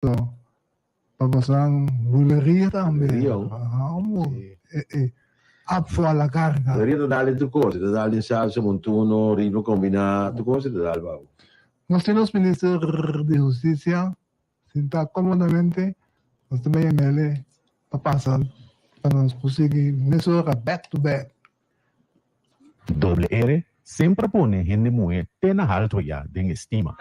Pa bosan buleria tambe. Buleria. Amo e apfo a la carga. Buleria ta dal den tur cos. E ta dal den salsa, montuno, ritmo combina, tur cos e ta dal pa bo. Nos tin nos minister di husticia sinta comodamente, nos ta bay yamele pa pasa pa nos por sigui mesora back to back. Doble R semper a pone hende muhé te na halto ya den estima.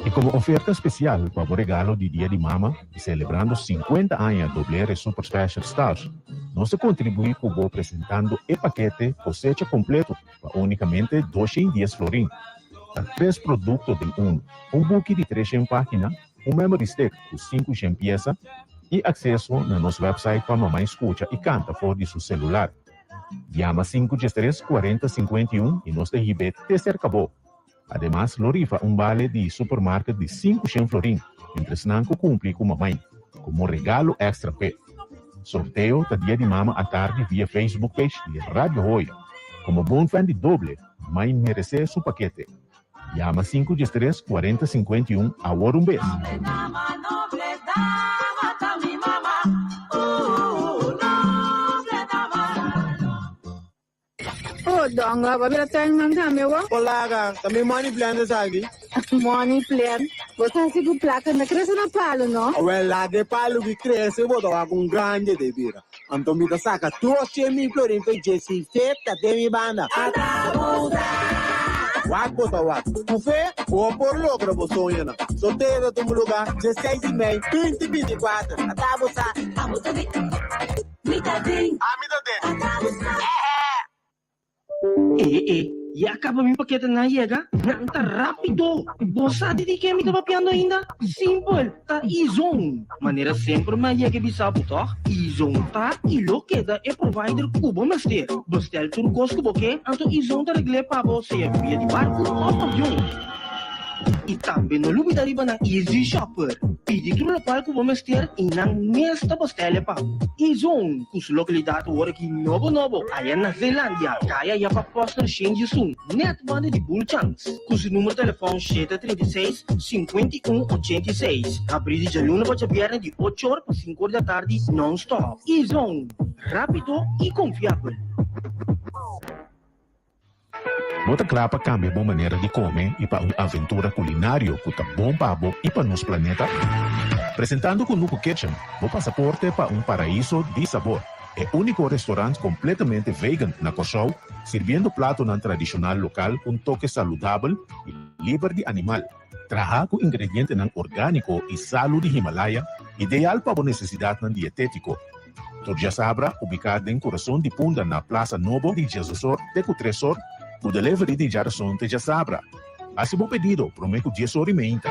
I komo oferta spesial pa bo regalo di Dia di Mama i selebrando sinkuenta aña Doble R Super Special Stars, nos ta kontribuí ku bo presentando e pakete kosecha kompleto pa únikamente 210 florin. Ta tres produkto den unu, un buki di 300 página, un memory stick ku 500 piesa i akseso na nos website pa mamai skucha i kanta for di su selular. Yama 513 40 51 i nos ta hib'é te serka bo. Ademas lo rifa un bale di supermarket di 500 florin entre esnan ku kumpli ku mamai, komo regalo èkstra p'e. Sorteo ta dia di mama atardi via Facebook page di Radio Hoya. Komo bon fan di doble, mamai meresé su pakete. Yama 513 40 51 awor un bes. Oh Donga, bo mira tuin man tambe wo? Olaga, ta mi money plant esaki. Money plant? Bo ta hasi ku plaka no krese na palu no? Awel laga e palu ki krese bo ta wak un grandi te bira. Anto mi ta saka 200,000 florin pa e djesi fe ta den mi banda. Wak bo ta wak. Ku fe bo por logra bo soñonan. Sorteo ta tuma luga djeseis di mei 2024. Ata bo sa. Abo ta den. Mi ta den. Ami ta den. Ata bo sa. E e, ya kaba mi paketenan yega? Nan ta rápido! Bo sa di di ke mi ta papiando ainda? Simpel, ta E-Zone! Manera semper mi a yega e bisa bo tòg? E-Zone ta i lo keda e provider ku bo mester. Bestel tur kos ku bo ke, anto E-Zone ta regl'é pa bo sea via di barku òf avion. I tambe no lubida riba nan Easy Shopper. Pidi tur lokual ku bo mester i nan mes ta bestel e pa bo. E-Zone, ku su lokalidat awor aki nobo nobo aya na Zeelandia, kaya ya pa Poster Shen Jisun, nèt banda di Bulchans. Ku su numero telefòn 736, 51, 86. Habrí di djaluna pa djabièrnè di ocho or pa sinku or di atardi nòn-stòp. E-Zone, rápido i konfiabel. Bo ta kla pa kambia bo manera di kome i pa un aventura kulinario ku ta bon pa bo i pa nos planeta? Presentando Kunuku Kitchen, bo pasaporte pa un paraiso di sabor, e úniko restorant kompletamente vegan na Kòrsou, sirbiendo platonan tradishonal lokal ku un toke saludabel i liber di animal, trahá ku ingredientenan orgániko i salu di Himalaya, ideal pa bo nesesidatnan dietétiko. Tur djasabra, ubiká den kurason di Punda na Plaza Nobo di djesdosor te ku tresor, ku delivery di djarason te djasabra. Hasi bo pedido promé ku diesor i meinta.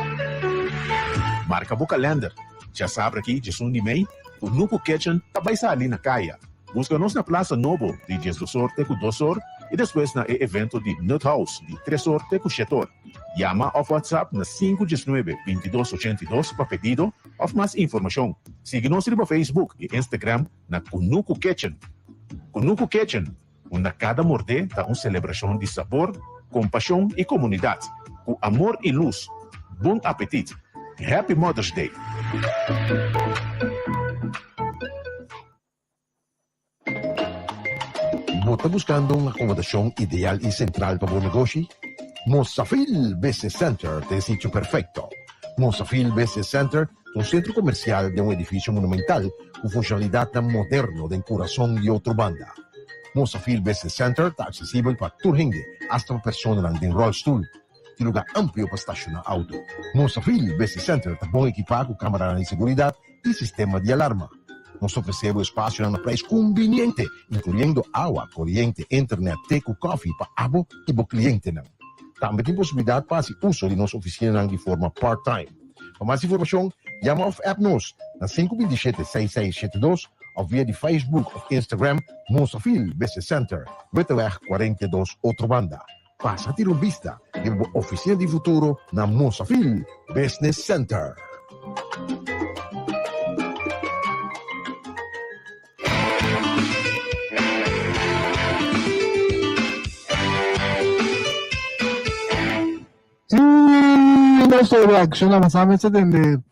Marka bo kalènder, djasabra aki djesun di mei, Kunuku Kitchen ta bai sali na kaya. Buska nos na Plaza Nobo di djesdosor te ku dosor i despues na e evento di Nut House di tresor te ku shetor. Yama òf WhatsApp na sinku diesnuebe bintidos ochentidos pa pedido òf mas informashon. Sigui nos riba Facebook i Instagram na Kunuku Kitchen. Kunuku Kitchen, unda kada mordé ta un selebrashon di sabor, kompashon i komunidat. Ku amor i lus. Bon apetit! Happy Mother's Day! Bo ta buskando un akomodashon ideal i sentral pa bo negoshi? Mosafil Business Center ta e sitio perfekto. Mosafil Business Center ta un sentro komersial den un edifisio monumental ku funshonalidatnan moderno den kurason di Otrobanda. Mosafil Business Center ta aksesibel pa tur hende, asta pa personanan den ròlstul. Tin luga amplio pa stashoná outo. Mosafil Business Center ta bon ekipá ku kameranan di seguridat i sistema di alarma. Nos ta ofresé bo espasionan na prijs kumbiniente, inkluyendo awa, koriente, internet, te ku kòfi pa abo i bo klientenan. Tambe tin posibilidat pa hasi uso di nos ofisinanan di forma part-time. Pa mas informashon, yama òf app nos na 527 6672 òf via di Facebook òf Instagram Mosafil Business Center, Witteweg 42, Otrobanda. Pasa tira un bista riba bo ofisina di futuro na Mosafil Business Center. I boso reacciona mas mester tende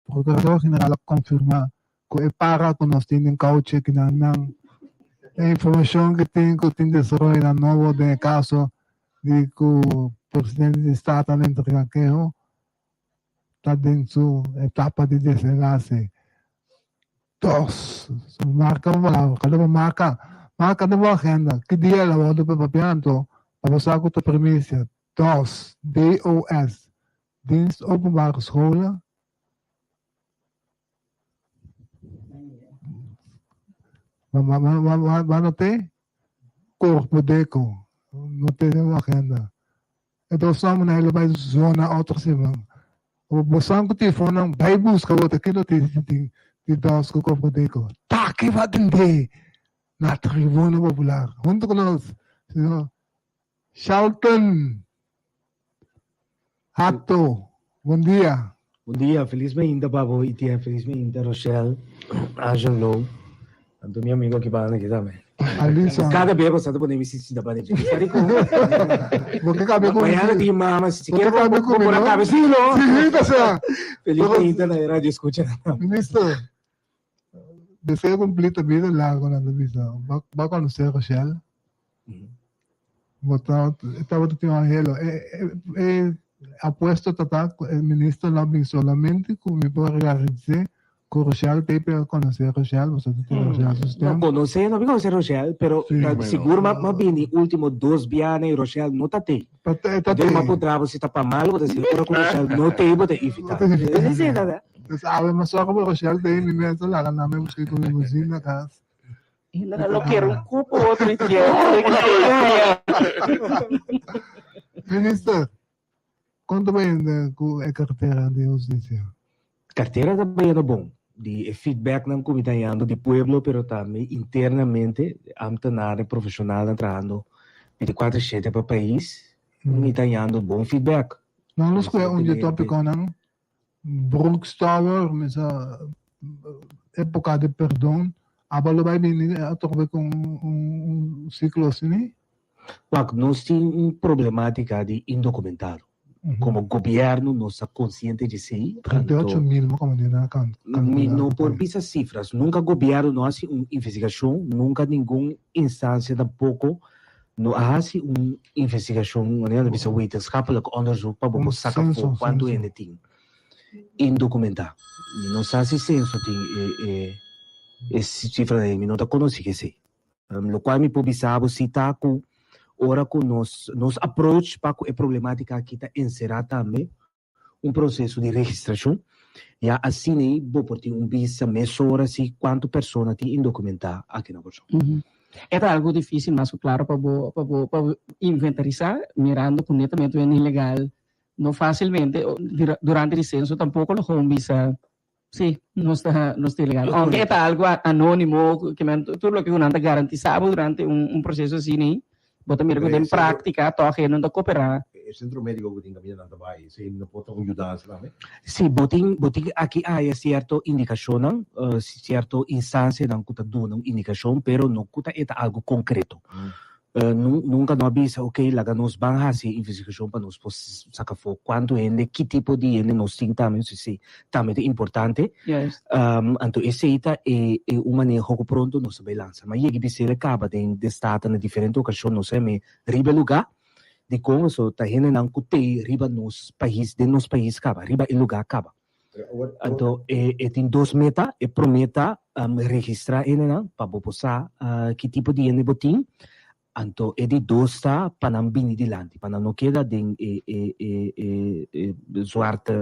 Procurador General a confirma cu e para cu nos tin den cauche kinan nan e informacion cu tin cu tin desaroyonan nobo den e caso di cu presidente di Staten a entrega keho ta den su etapa di desenlace. Dos, su marca bo palabra, kada bo marca, marca den bo agenda ki dia el a wordo papia anto pa bo sa cu ta primicia. Dos, DOS, Dienst Openbare Scholen. Ba no te? Korpodeko. No te den agenda. E dos nombernan lo bai zona otro siman. Bo san ku telefonnan bai buska bo ta ki notisia tin di dos ku Korpodeko. Taki ba tende na Tribuna Popular. Hunto ku nos, señor Shalton Hato, bon dia. Bon dia, felis mainta pa bo Etienne, felis mainta Rochelle, Angelo, tanto mi amigo aki banda aki tambe. Alisa. Cada bes bo sa ta pone mi sinta banda dje. Sa dikon? Bo ke kabia ku mi? Mañana tin mama, si Bo ke kier bo kabia ku mi, por a no? kabia si no. Si, ta sea. Felis mainta na e radio escucha. Minister, deseo cumpli ta bida largo nan ta bisa. Bo a conoce Rochelle? Bo ta e tabata tin un anhelo. E e apuesto ta ta ku e minister lo a bin solamente ku mi por garantise ku Rochelle ta pa konosé Rochelle, pasobra ta tin Rochelle su No stem. konosé, no mi konosé Rochelle, pero Sí. ta sigur m'a m'a bini último dos biaha i Rochelle no ta tei. Pa ta e ta Entonces m'a tei. puntra bo si ta pa mal bo ta si ora ku Rochelle no tei bo ta evitá. Bo ta evitá. Esei ta ta. Pues awe m'a sòru pa Rochelle tei, mi mes a laga nan mi buska ku limusina na kas. Hende lo kier un cupo otro Etienne. Minister, kon ta bayendo ku e kartera di hustisia? Kartera ta bayendo bon. Di e feedbacknan ku mi ta hañando di pueblo pero tambe internamente ambtenaren profeshonalnan trahando binticuatro shete pa pais, mi ta hañando bon feedback. Nan lo skohe un di e topikonan Brooks Tower, mi sa epoca di perdon, aba lo bay bini atrobe cu un ciclo asini? Wak, nos tin un problematica di indocumentado. Como gobierno nos ta consciente di esey. 38 mil, mo como di na can. Mi no por bisa cifras. Nunca gobierno no haci un investigacion, nunca ningun instancia tampoco No a hasi un investigashon, manera nan ta bisa wetenschappelijk onderzoek, pa bo por saka afó kuantu hende tin indokumentá. Mi no sa si senso tin e e sifranan ei, mi no ta konosí esei. Lokual mi por bisa bo si ta ku ora ku nos nos approach pa ku e problematika aki ta enserá tambe un proseso di registrashon, ya asina ei bo por tin un bista mesora si kuantu persona tin indokumentá aki na Kòrsou. E ta algu difísil mas ku klaro pa bo pa bo pa bo inventarisá mirando ku netamente un hende ilegal no fásilmente durante di senso tampoko lo kon bisa sí nos ta nos ta ilegal ounke e ta algu anónimo ke men tur loke ku nan ta garantisá bo durante un un proseso asina ei Bo ta mira ku den práktika tòg e no ta koperá. E sentro médiko ku tin kaminda nan ta bai, esei no por ta un yudansa tambe? Sí, bo tin bo tin aki haya sierto indikashonnan, sierto instansianan ku ta duna un indikashon, pero no ku ta e ta algu konkreto. Nunka no a bisa, oke, laga nos ban hasi e investigashon pa nos por saka afó kuantu hende, ki tipo di hende nos tin tambe, si esei tambe ta importante. Anto esei ta e e un maneho ku pronto nos ta bai lansa. Ma yegi bisel e kaba den den Staten na diferente okashon nos a heme riba e lugá dikon pasobra ta hendenan ku tei riba nos pais den nos pais kaba riba e lugá kaba. Anto e e tin dos meta, e promé ta registrá hendenan pa bo por sa ki tipo di hende bo tin, anto e di dos ta pa nan bini dilanti pa nan no keda den e e e e zwarte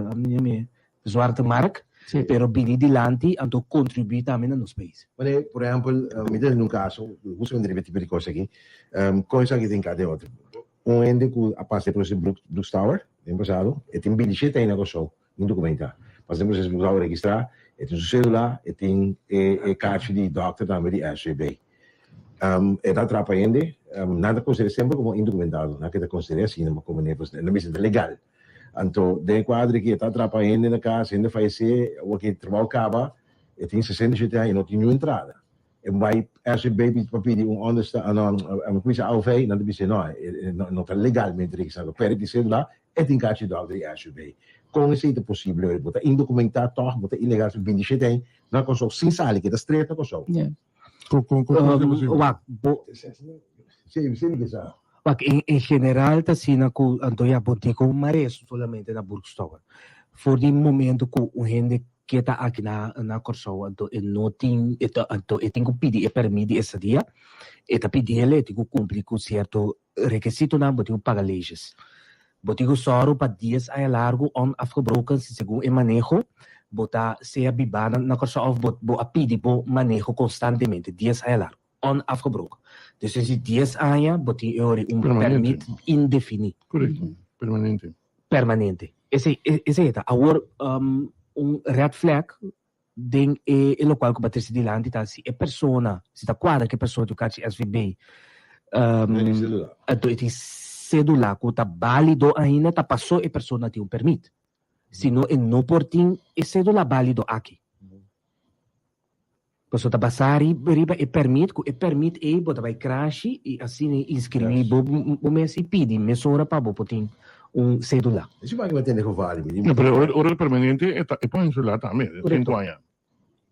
zwarte mark pero bini dilanti anto kontribuí tambe na nos pais. Wanneer, por ehempel, mi ta hende un kaso, hustamente riba e tipo di kos aki, kon esaki tin kade otro? Un hende ku a pasa e proseso di Brooks Tower den pasado, e tin binti shete aña na Kòrsou, indokumentá. Pasa den proseso di Brooks Tower registrá, e tin su sédula, e tin e karchi di dòkter tambe di SVB. E ta atrapa hende, nan ta konsider'é semper komo indokumentado, nan ke ta konsider'é asina komo nan bisa ta legal. Anto den e kuadro aki e ta atrapa hende na kas, hende fayesé, awor ki trabou kaba, e tin 67 aña e no tin niun entrada. E bai SVB pa pidi un ondersta, no, a kuminsa AOV, nan ta bis'é no, e no ta legalmente registrado, pero e tin cédula, e tin kachi dòkter di SVB. Kon esei ta posible? Bo ta indokumentá tòg, bo ta ilegal su 27 aña na Kòrsou sin sali, keda stret na Kòrsou. Kon kon kon ta posible? Wak, bo Sí, sí mi ke sa. Wak, en en general ta asina ku anto ya bo tin ku maresu solamente na Burgstower. For di momento ku un hende ke ta aki na na Kòrsou anto e no tin e ta anto e tin ku pidi e pèrmit di estadia, e ta pidi el e tin ku kumpli ku sierto rekesitonan, bo tin ku paga leges. Bo tin ku sòru pa dies aña largu onafgebroken si segun e maneho bo ta sea bibá na Kòrsou òf bo bo a pidi bo maneho konstantemente dies aña largu onafgebroken. Dus si dies aña bo tin e ora un pèrmit indefiní. Korekto, permanente. Permanente. Esei esei ta. Awor un red flag den e e lokual ku bo a trese dilanti ta si e persona, si ta kuadra ku e persona tin un karchi SVB, anto e tin sedula ku ta bálido ainda ta pasó e persona tin un pèrmit. Si no e no por tin e sedula bálido aki. Pasobra ta basá riba e pèrmit, ku e pèrmit ei bo ta bai krashi i asina e inskribí bo bo mes i pidi mesora pa bo por tin un sedula. Esei pa mi tende geval mi. No, pero ora ora permanente e ta e por insulá tambe, Korekto. sinku aña.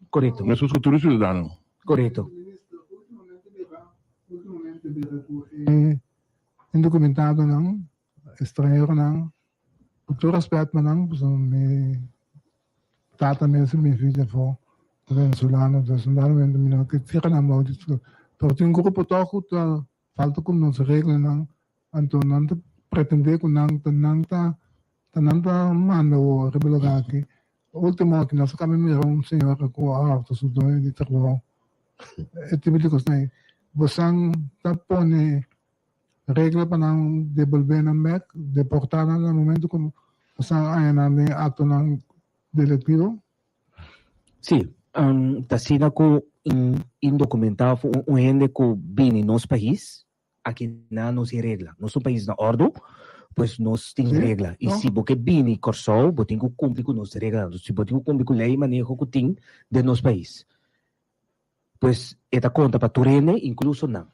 Korekto. Mesun ku tur siudadano. Korekto. Últimamente bira, últimamente bira ku e indokumentadonan, estranheronan, ku tur rèspèt pa nan, pasobra mi Tata mes i mi ficha afó ta venezolano, dus un dado momento mi no ke tira nan bou di tur. Pero tin un grupo tòg ku ta falta ku nos reglanan, anto nan ta pretendé ku nan ta nan ta ta nan ta manda awor riba e lugar aki. Ultimo aki nos a kaba mira un señora ku a hòrta su doño di trabou. E tipo di kosnan ei. Bosan ta pone regla pa nan debolbé nan bek, deportá nan na momento ku pasan aña nan den aktonan deliktivo? Sí, ta asina ku un indokumentá òf un hende ku bini nos pais, aki nan nos tin regla. Nos ta un pais na òrdu, pues nos tin regla. I si bo ke bini Kòrsou, bo tin ku kumpli ku nos reglanan. Si bo tin ku kumpli ku lei i maneho ku tin den nos pais. Pues e ta konta pa tur hende, inkluso nan.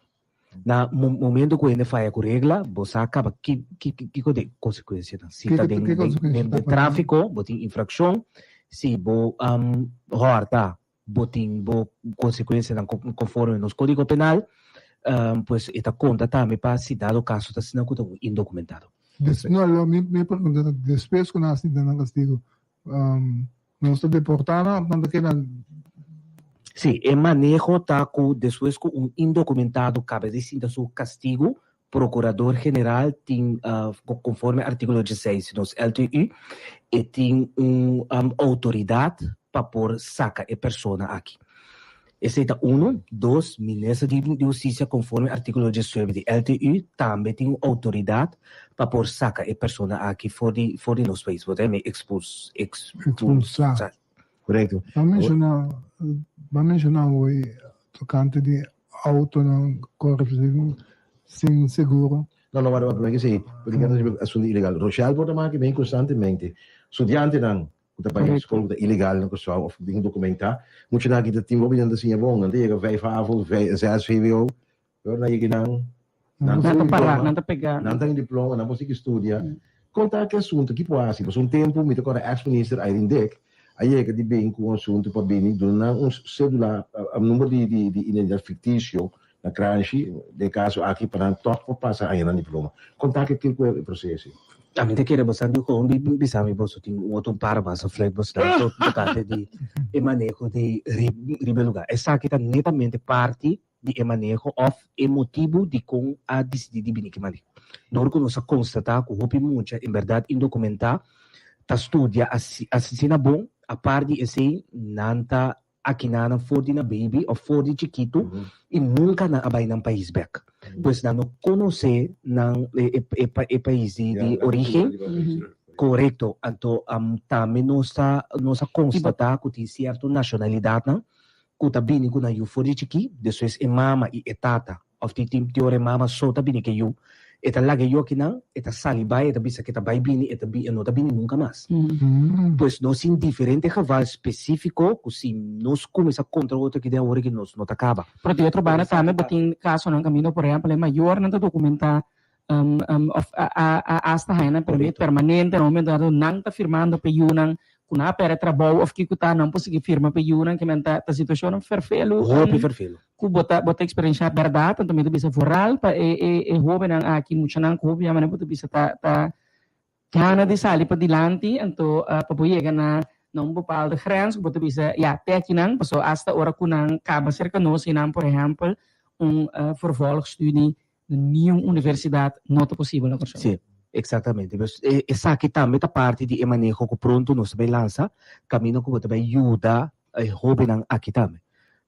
Na momento ku hende faya ku regla, bo sa kaba ki ki kiko ta e konsekuensianan. Si ta den den den tráfiko, bo tin infrakshon, si bo hòrta, bo tin bo konsekuensianan konforme nos kódigo penal, pues e ta konta tambe pa si dado kaso ta asina ku ta un indokumentado. No, lo mi mi pregunta ta despues ku nan a sinta nan kastigo, Nos ta deportá nan òf nan ta keda? Sí, e maneho ta ku despues ku un indokumentado kaba di sinta su kastigu, Prokurador General tin, konforme artíkulo dieseis di nos LTU, e tin un outoridat pa por saka e persona aki. Esei ta unu. Dos, Minister di Hustisia konforme artíkulo diesnuebe di LTU tambe tin un outoridat pa por saka e persona aki for di for di nos pais. Bo ta heme expuls Expulsá. Korekto. Bo a menshoná bo a menshoná hoy tokante di outonan kore sin seguro. No, no, wak, wak, promé ke esei, porque asuntu ilegal. Rochelle por ta maki ben konstantemente. Studiantenan ku ta bai skol ku ta ilegal na Kòrsou òf ku tin dokumentá. Muchanan aki ta tin hopi nan ta siña bon, nan ta yega vijf havo, zes vwo, pero nan yega nan, Nan ta pará, nan ta pegá. Nan ta den diploma, nan por sigui studia. Kon ta ki asuntu? Ki por hasi? Pasobra un tempu mi ta kòrda èks minister Irene Dick a yega di bin ku un asuntu pa bini duna nan un sedula, un number di di identidat fiktisio na Kranshi, den e kaso aki pa nan tòg por pasa haña nan diploma. Kon ta ki ku e proseso? Ami ta kere boso di kon di bisa mi boso tin un otro par mas of fluit boso ta tokante di e maneho di riba e lugar. Esaki ta netamente parti di e maneho of e motibu di kon a disidi di bini ki maneho. Dor ku nos a konstatá ku hopi mucha en bèrdat indokumentá ta studia asina bon, apart di esei nan ta Aki nan for di na baby of for di chikitu y nunca nan a bay nan pais bek. Pues nan no conoce nan e pais di origen. Corecto. Anto tambe nos ta nos a constata cu tin cierto nacionalidadnan cu ta bini cu nan yu for di chiki, despues e mama y e tata Of tin tin ora e mama so ta bini ke yu, e ta laga e yu akinan, e ta sali bai, e ta bisa ke ta bai bini, e ta bin, e no ta bini nunka mas. Pues nos tin diferente geval spesífiko ku si nos kuminsá kontra otro aki den awor aki nos no ta kaba. Pero di otro banda tambe bo tin kasonan kaminda por ehèmpel e mayornan ta dokumentá. Of a hasta haña nan permit permanente na momento dado nan ta firmando pa e yunan ku nan a pèrdè trabou of kiko ta nan por sigui firma pa e yunan ke men ta ta situashonnan ferfelu Hopi ferfelu. ku bo ta bo ta eksperenshá bèrdat anto mi ta bisa vooral pa e e e hóbennan aki muchanan ku hopi yama nan bo ta bisa ta ta gana di sali padilanti anto pa bo yega na na un bepaalde grens ku bo ta bisa ya te akinan pasobra asta ora ku nan kaba serka nos i nan por ehèmpel un vervolgstudie na niun universidat no ta posibel na Kòrsou. Sí, eksaktamente. Pues esaki tambe ta parti di e maneho ku pronto nos ta bai lansa, kaminda ku bo ta bai yuda e hóbennan aki tambe.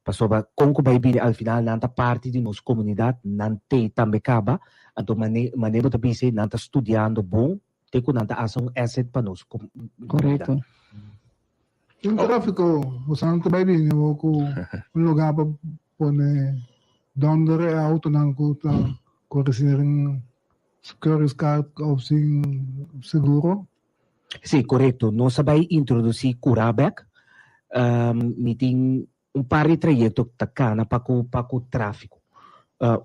Pasobra kon ku bai bini al final nan ta parti di nos komunidat, nan tei tambe kaba, anto mane mane bo ta bisa nan ta studiando bon te ku nan ta hasa un asset pa nos komunidat. Korekto. Den tráfiko boso ta bai bini awor ku un lugá pa pone dònder e outonan ku ta kore sin keurigskaart òf sin seguro? Sí, korekto. Nos a bai introdusí kurá bèk. Mi tin un par di trayekto ta kana pa ku pa ku tráfiko.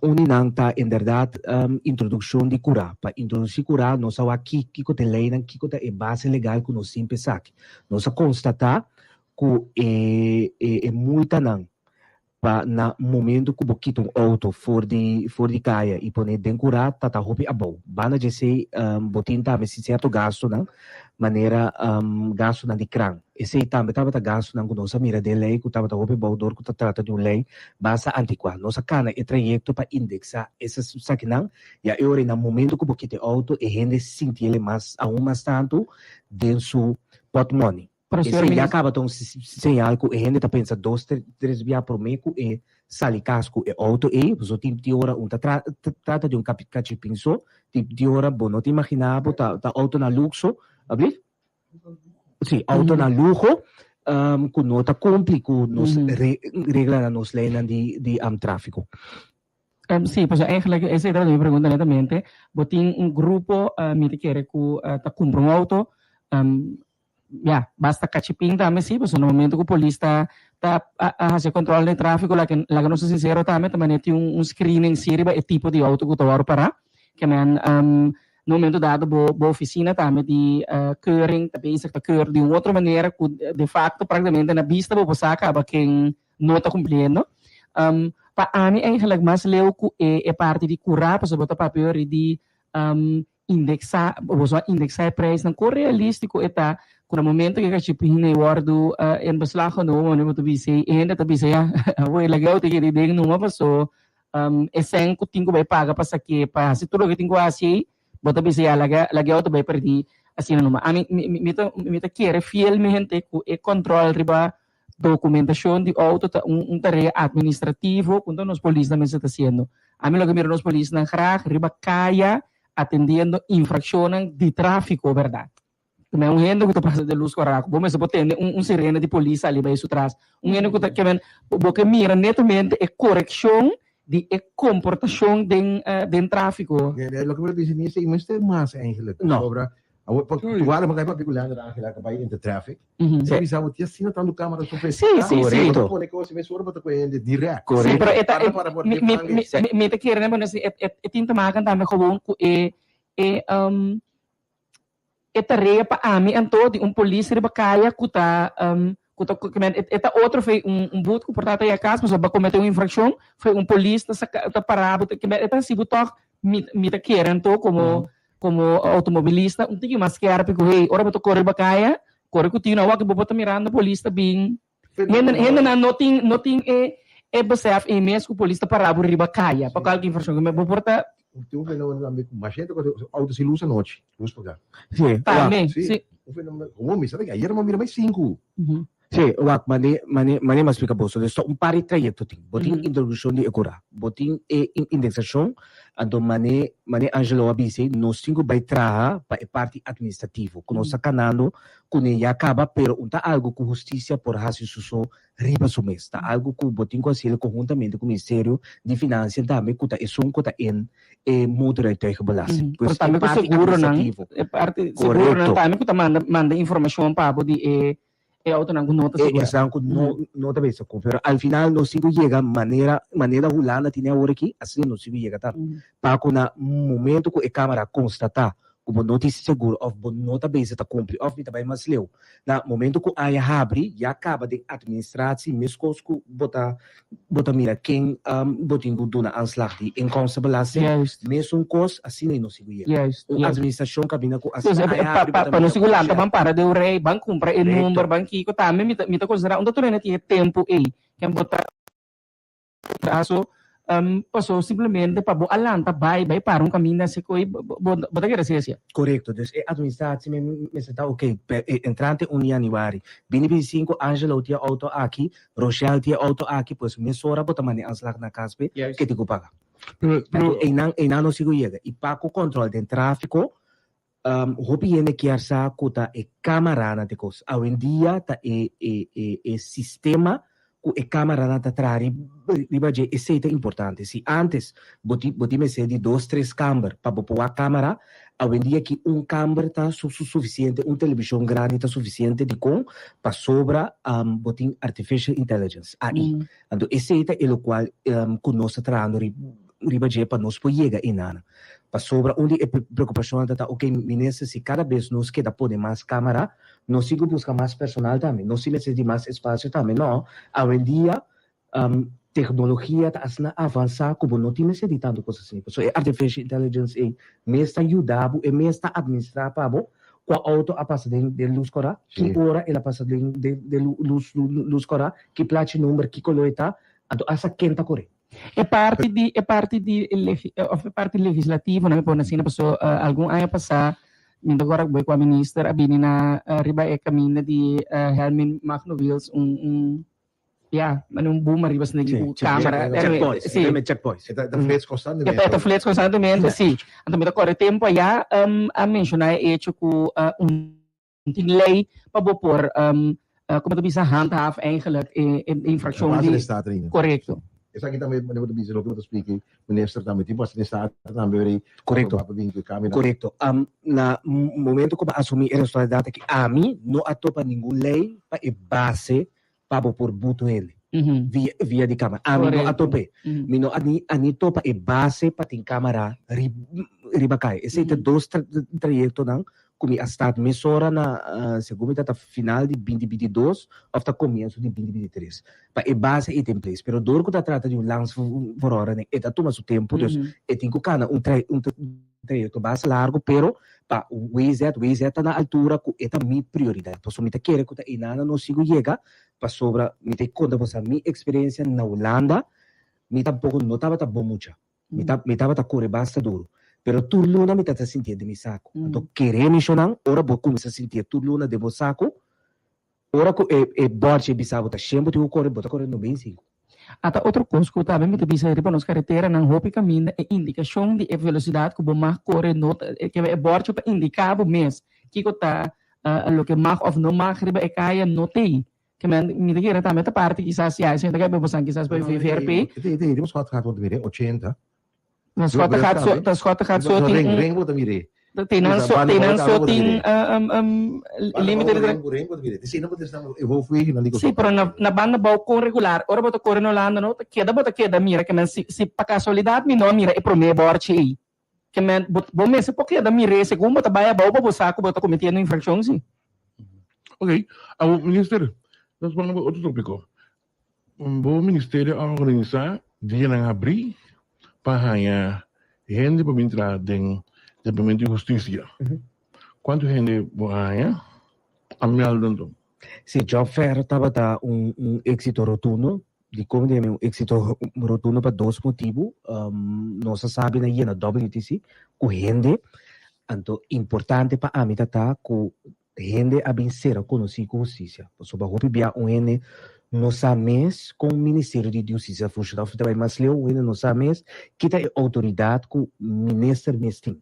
Un di nan ta inderdat introdukshon di kurá. Pa introdusí kurá nos a wak ki kiko ta e leinan, kiko ta e base legal ku nos tin pa esaki. Nos a konstatá ku e e multanan pa na momento ku bo kita un outo for di for di kaya i pone den kurá ta ta hopi abou. Banda dje esei bo tin tambe si sierto gastunan manera gastunan di kran. Esei tambe tabata gastunan ku nos a mira den lei ku tabata hopi abou dor ku ta trata di un lei basta antikuá. Nos a kana e trayekto pa indeksá esas esakinan ya e ora i na momento ku bo kita e outo e hende sintiel mas aun mas tantu den su pòtmòni. Esei ya kaba ta un señal ku e hende ta pensa dos tres bia promé ku e sali kas ku e outo ei, pasobra tin di ora un ta trata di un kachipin so, tin di ora bo no ta imaginá bo ta outo na lukso, ablief? Sí, outo na luho ku no ta kumpli ku nos reglanan, nos leinan di tráfiko. Sí, pasobra eigenlijk esei tabata mi pregunta netamente. Bo tin un grupo mi ta kere ku ta kumpra un outo. Ya, basta kachipin tambe si, pasobra na momento ku polis ta ta a hasi e kòntròl den tráfiko laga laga nos ta sinsero tambe ta manera tin un screening si riba e tipo di outo ku ta wòrdu pará. Ke men na momento dado bo bo ofisina tambe di keuring ta bezig ta keur di un otro manera ku de facto praktikamente na bista bo por sa kaba ken no ta kumpliendo. Pa ami eigenlijk mas leu ku e e parti di kurá pasobra bo ta papia ori di Indexá, boso a indexá e prijsnan, kon realístiko e ta ku na momento ku e kachipina e wòrdu in beslag genomen, wanneer bo ta bisa e hende ta bisa ya, awor e laga outo keda den numa paso e sèn ku tin ku bai paga pa sak'é pa hasi tur loke tin ku hasi ei, bo ta bisa ya laga laga e outo bai pèrdí asina numa. Ami mi ta mi ta kere fielmente ku e kòntròl riba Documentacion di auto ta un un tarea administrativo cu nos polisnan mester ta haciendo. Ami loke mira nos polisnan graag riba caya atendiendo infraccionnan di trafico, berdad. Cu un hende cu ta pasa den luz cora cu bo mester por tende un un sirena di polis sali bay su tras. Un hende cu ta kimen bo ke mira netamente e coreccion di e comportacion den den trafico. Loke mi ta bisa mi esey mester mas eigenlijk. No. Pasobra Awor, pa tuwara pa kai papia ku Leandro Angela ka bai entre traffic. Se bisa bo tia asina tantu kamera so Sí, sí, sí. Bo ta pone kos mes ora bo ta kohe hende direct. Sí, pero e ta Para para por mi di mi pangue. mi mi ta kere bueno si e e tin te maken tambe gewoon ku e e e tarea pa ami anto di un polis riba kaya ku ta ku ta ku men e ta otro fe un un but ku por ta ta ya kas pasobra bo a komete un infrakshon fe un polis ta saka ta para bo ta e ta hasi bo tòg mi mi ta kere anto komo Komo outomobilista un tiki mas skerpi ku hey ora bo ta kore riba kaya kore ku tino awor bo por ta mirando polis ta bin hende hendenan no tin no tin e e besef ei mes ku polis ta para bo riba kaya pa kualke infrakshon bo por ta Tin un fenomeno tambe ku mas hende kore outo sin lus anochi lus paga. Sí, Tambe, sí. Un fenomeno komo mi sa ta ayer mi a mira mai sinku. Sí, wak, mane, mane, mane mi a splika boso. Dus ta un par di trayekto tin. Bo tin introdukshon di e kurá, bo tin e indeksashon, anto mane, mane Angelo a bisa, nos tin ku bai traha pa e parti atministrativo, ku nos ta kanando kuné ya kaba, pero un ta algu ku hustisia por hasi su so riba su mes. Ta algu ku bo tin ku hasiel konhuntamente ku Ministerio di Finansia tambe, ku ta esun ku ta en e motorrijtuigenbelasting. Pero Pues e tambe ku parti seguronan, atministrativo. e parti seguronan Korekto. tambe ku ta manda manda informashon pa bo di e. E autonan ku no ta segura. Esnan ku no no ta bisa ku. Pero al final nos tin ku yega manera manera Hulanda tene awor aki, asina nos tin ku yega tambe. Pa ku na momento ku e kamara konstatá ku bo no tin seguro òf bo no ta bisa ta kumpli òf mi ta bai mas leu, na momento ku aña habri ya kaba den atministratie meskos ku bo ta bo ta mira ken bo tin ku duna aanslag di inkomstenbelasting, mesun kos asina i nos tin ku yega. Un administrashon kaminda ku asina aña habri bo ta mira. Pa nos tin ku lanta ban para den un rei, ban kumpra e number, ban kiko tambe mi ta konsiderá un ta tur hende tin e tempu ei ken bo ta. Atraso paso simplemente pa bo a lanta bai bai para un kaminda así koe bo bo ta kere hasi asia. Korekto, dus e administratie me mester ta oke, entrante un januari bini 25 Angelo tin e outo aki, Rochelle tin e outo aki, pues mesora bo ta manda e aanslag na kas pe ke tin ku paga. Anto einan einan nos sigu yega i pa ku kòntròl den trafiko Hopi hende kier sa ku ta e kamaranan ta e kos. Awendia ta e e e sistema ku e kamaranan ta traha riba dje, esei ta importante. Si antes bo tin bo tin mester di dos tres kamber pa bo por wak kamara, awendia ki un kamber ta sufisiente, un televishon grandi ta sufisiente. Dikon? Pasobra bo tin artificial intelligence, AI. Anto esei ta e lokual ku nos ta trahando riba dje pa nos por yega einan. Pasobra un di e preokupashonnan ta ta, oke minister, si kada bes nos keda pone mas kamara, nos tin ku buska mas personal tambe, nos tin mester di mas espasio tambe. No, awendia teknologia ta asina avansá ku bo no tin mester di tantu kos asina. Pasobra e artificial intelligence ei mes ta yuda bo, e mes ta administrá pa bo kua outo a pasa den den lus kòrá, ki ora el a pasa den den lus lus kòrá, ki plachi number, ki koló e ta, anto asta ken ta kore. E parti di e parti di of e parti legislativo nan mi pone asina paso algun aña pasá mi ta kòrda ku kua minister a bini na riba e kaminda di Helmin Magno Wiels un un ya mane un boom ariba esaki ku kamera si E ta flits konstantemente e ta flits konstantemente si anto mi ta kòrda e tempu aya a menshoná e echo ku un tin lei pa bo por como ta bisa handhaaf eigenlijk e infraccion di Corecto. Esaki tambe manera bo ta bisa loke bo ta splika minister tambe tin basta den staat tambe weri Corecto. Corecto. Na momento cu bo a asumi e responsabilidad aki ami no a topa ningun lei pa e base pa bo por butu hende via via di camera. Ami no a tope. Mi no a ni a ni topa e base pa tin camera riba caya. Esey ta dos trayectonan cu mi a start mesora na segun mi ta ta final di binti binti dos of ta comienso di binti binti tres. Pa e base ey ta in place. Pero door cu ta trata di un landsverordening e ta tuma su tempo dus e tin cu cana un un trayecto basta largo pero Pa WZ, WZ ta na altura ku e ta mi prioridat. Pasobra mi ta kere ku ta einana nos sigu yega, pasobra mi ta konta boso mi eksperensia na Hulanda, mi tampoko no tabata bon mucha. Mi ta mi tabata kore basta duru. Pero tur luna mi tabata sintié den mi saku. Anto kere mi shonnan, ora bo kuminsá sintié tur luna den bo saku, Ora ku e e bòrchi bisa bo ta shen bo tin ku kore, bo ta kore 95. Ata otro kos ku tambe mi ta bisa riba nos kareteranan hopi kaminda e indikashon di e velosidat ku bo mag kore no ta kebe e bòrchi pa indiká bo mes kiko ta loke mag òf no mag riba e kaya no t'ei. Ke men mi ta kere tambe ta parti kisas ya esei ta kaba e bosan kisas pa e VVRP. E te riba Schottegat bo ta mira e 80. Na Schottegat so ta Schottegat so tin un Ring bo ta mira. Tenan so tenan so tin limite di Sí, pero na na banda bou kon regular ora bo ta kore na Holanda no ta keda bo ta keda mira ke men si si pa kasualidat mi no a mira e prome bòrchi ei ke men bo bo mester por keda mir'é segun bo ta bai abou pa bo sa ku bo ta kometiendo infrakshon si. Ok, awor minister nos por bai otro topiko. Bo ministerio a organisá dianan habrí pa haña hende pa bin traha den Departamento di Hustisia. Kuantu hende bo a haña? A mèlda anto. Sí, Job Fair tabata un un éksito rotundo. Dikon mi ta yama un éksito rotundo? Pa dos motibu. Nos a sabi na yena WTC ku hende. Anto importante pa ami ta ta ku Hende a bin sera konosí ku hustisia, pasobra hopi bia un hende no sa mes kon Ministerio di Hustisia ta funshoná òf ta bai mas leu, un hende no sa mes ki ta e outoridat ku minister mes tin.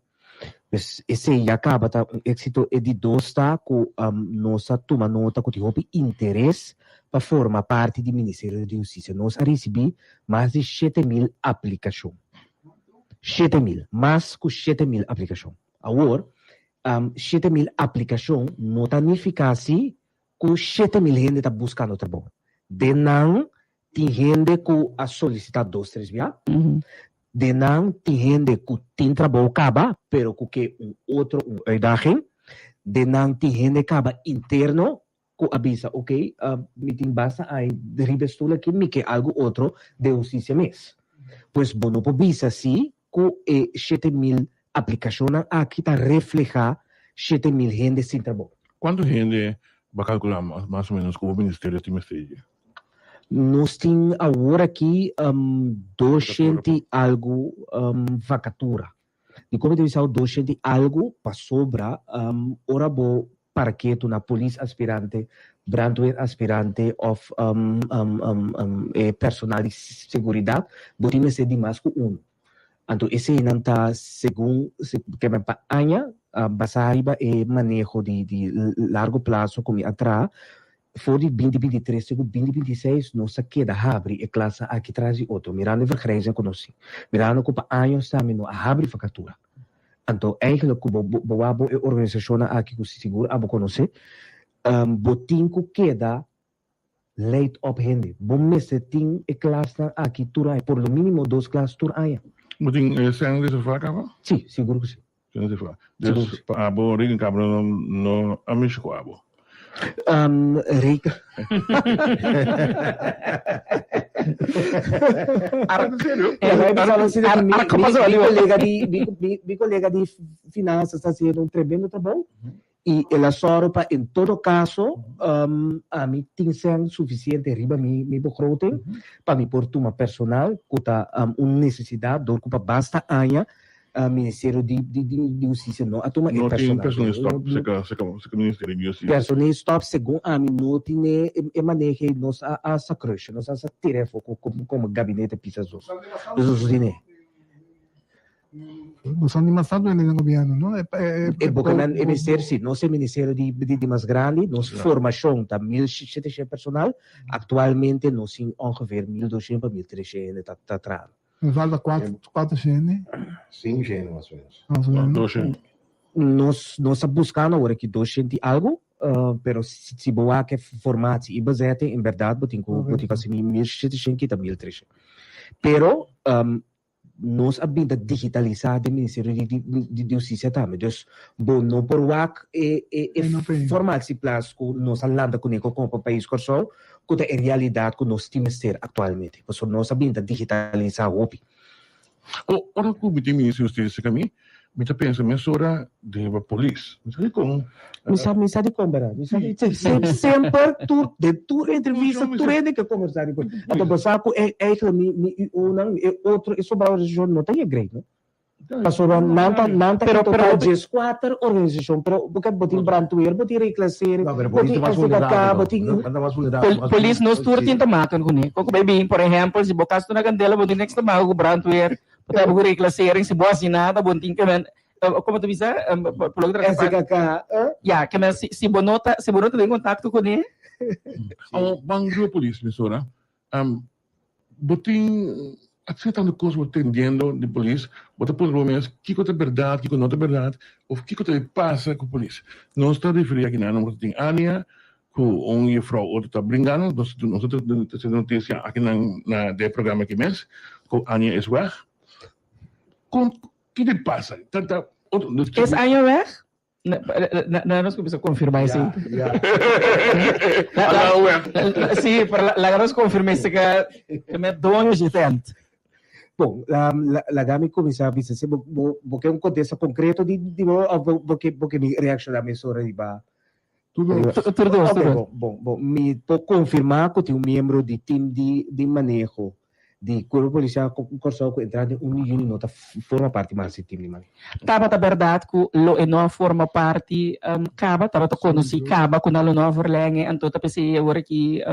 Pues esei ya kaba ta un éksito. E di dos ta ku nos a tuma nota ku tin hopi interes pa forma parti di Ministerio di Hustisia. Nos a risibí mas di 7000 aplikashon. 7000, mas ku 7000 aplikashon. Awor, 7000 aplikashon no ta nifiká si. ku 7000 hende ta buskando trabou. Den nan tin hende ku a solisitá dos tres bia, den nan tin hende ku tin trabou kaba pero ku ke un otro un uitdaging, den nan tin hende kaba interno ku a bisa ok mi tin basta aña riba e stul aki mi ke algu otro den hustisia mes. Pues bo no por bisa si ku e 7000 aplikashonnan aki ta reflehá 7000 hende sin trabou. Kuantu hende bo a kalkulá mas o ménos ku bo ministerio tin mester dje? Nos tin awor aki doshent i algu vakatura. Dikon mi ta bisa doshent i algu? Pasobra ora bo para ketu na polis aspirante, brandweer aspirante òf e personal di seguridat, bo tin mester di mas ku unu. Anto eseinan ta segun ke pa aña basá riba e maneho di di largo plaso ku mi a traha for di binti 23 te ku 2026 nos a keda habri e klasnan aki tras di otro mirando e vergrijzing ku nos tin, mirando ku pa años tambe no a habri vakatura. Anto eigenlijk ku bo bo wak bo e organisashonnan aki ku sigur abo konosé bo tin ku keda Leid op hende. Bo mester tin e klasnan aki tur aña, por lo minimo dos klas tur aña. Bo tin e sèn reservá kaba? Sí, sigur ku sí. Sèn reservá. Dus pa abo rekenkamer no no a mishi ku abo? Reken. Mi kolega di finansa ta hasiendo un tremendo trabou. I el a sòru pa en todo kaso ami tin sèn sufisiente riba mi mi begroting pa mi por tuma personal ku ta un nesesidat dor ku pa basta aña Ministerio di di Hustisia no a tuma e No tin personal. personeel stop serka serka serka Ministerio di Hustisia. Personeel stop segun ami no tin e e maneho ei nos a a sa krusha nos a sa tira afó komo gabinete Pisas dos. Dus nos no tin e. Bo son di mas tantu hende den gobierno, no? E, e, e boca nan e ministerio, si, nos e ministerio di, di, di mas grandi, nos formacion ta 1700 personal, actualmente nos tin ongeveer 1200 pa 1300 hende ta, ta trahando. Nos falta cuatro, 400 hende. 5 hende mas o menos. Mas o menos. 200. Nos, nos ta buscando awor aki 200 y algo, pero si, si bo wak e formatie y bezetting, en berdad bo tin cu, bo tin cu haci 1700 kita 1300. Pero, Nos a bin ta digitalisá den Ministerio di Hustisia tambe. Dus bo no por wak e e formatieplaats ku nos a lanta kuné komo pa pais Kòrsou ku ta e realidat ku nos tin mester aktualmente. Pasobra nos a bin ta digitalisá hopi. Ora ku mi tin Ministerio di Hustisia kami, Mi ta pensa mesora den riba polis. Mi sa dikon. Mi sa, mi sa dikon berdad. Mi sa di semper tur den tur entrevista tur hende ke kombersá di polis. Anto bo sa ku eigenlijk mi mi UO-nan e otro e sobra organisashon no ta yega great no. Pasobra nan ta nan ta en total 14 organisashon pero bo ke bo tin brandweer bo tin reclassering bo tin SDKK bo tin. Polis nos tur tin ta maken kuné. Koko bai bin por ehèmpel si bo kas ta na kandela bo tin niks ta maken ku brandweer. Bo ta habi ku reclassering si bo hasi nada bo tin ke men como ta bisa por lo que SKK ya ke men si si bo no ta si bo no ta den contacto kuné. Awor ban riba polis mesora bo tin asina tanto kos bo tendiendo di polis bo ta puntra bo mes kiko ta berdad kiko no ta berdad of kiko ta pasa ku polis nos ta referi aki nan nos tin ania ku un jufrou otro ta bringando nos nos ta trese noticia aki nan na den e programa aki mes ku Anja is weg kon ki ta pasa ta ta otro Es Anja weg? Na nos kuminsa konfirma esei. Ya, ya. La, la, sí, pero laga nos konfirma esei ke me doño dje tent. Bon, laga mi kuminsá bisa si bo bo bo ke un kontesta konkreto di di bo òf bo bo ke bo ke mi reakshoná mesora riba Tur dos. Tur dos, tur Ok, dos. bon, bon, bon. Mi por konfirmá ku tin un miembro di tim di di maneho di Kuerpo Polisial Kòrsou ku entrante 1 di yüni no ta forma parti mas di tim di maneho. Tabata bèrdat ku lo e no a forma parti kaba? Tabata konosí kaba ku nan lo no a verlèng'e? Anto ta p'esei awor aki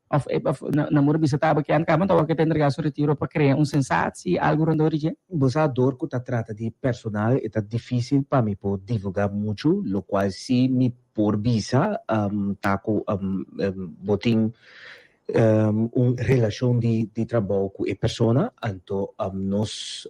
Of of na muru bisa taba ke an kaba anto ke ta entrega su retiro pa krea un sensatie, algu rondó di dje. Bo sa dor ku ta trata di personal e ta difisil pa mi por divulga muchu, lokual si mi por bisa ta ku bo tin un relashon di di trabou ku e persona, anto nos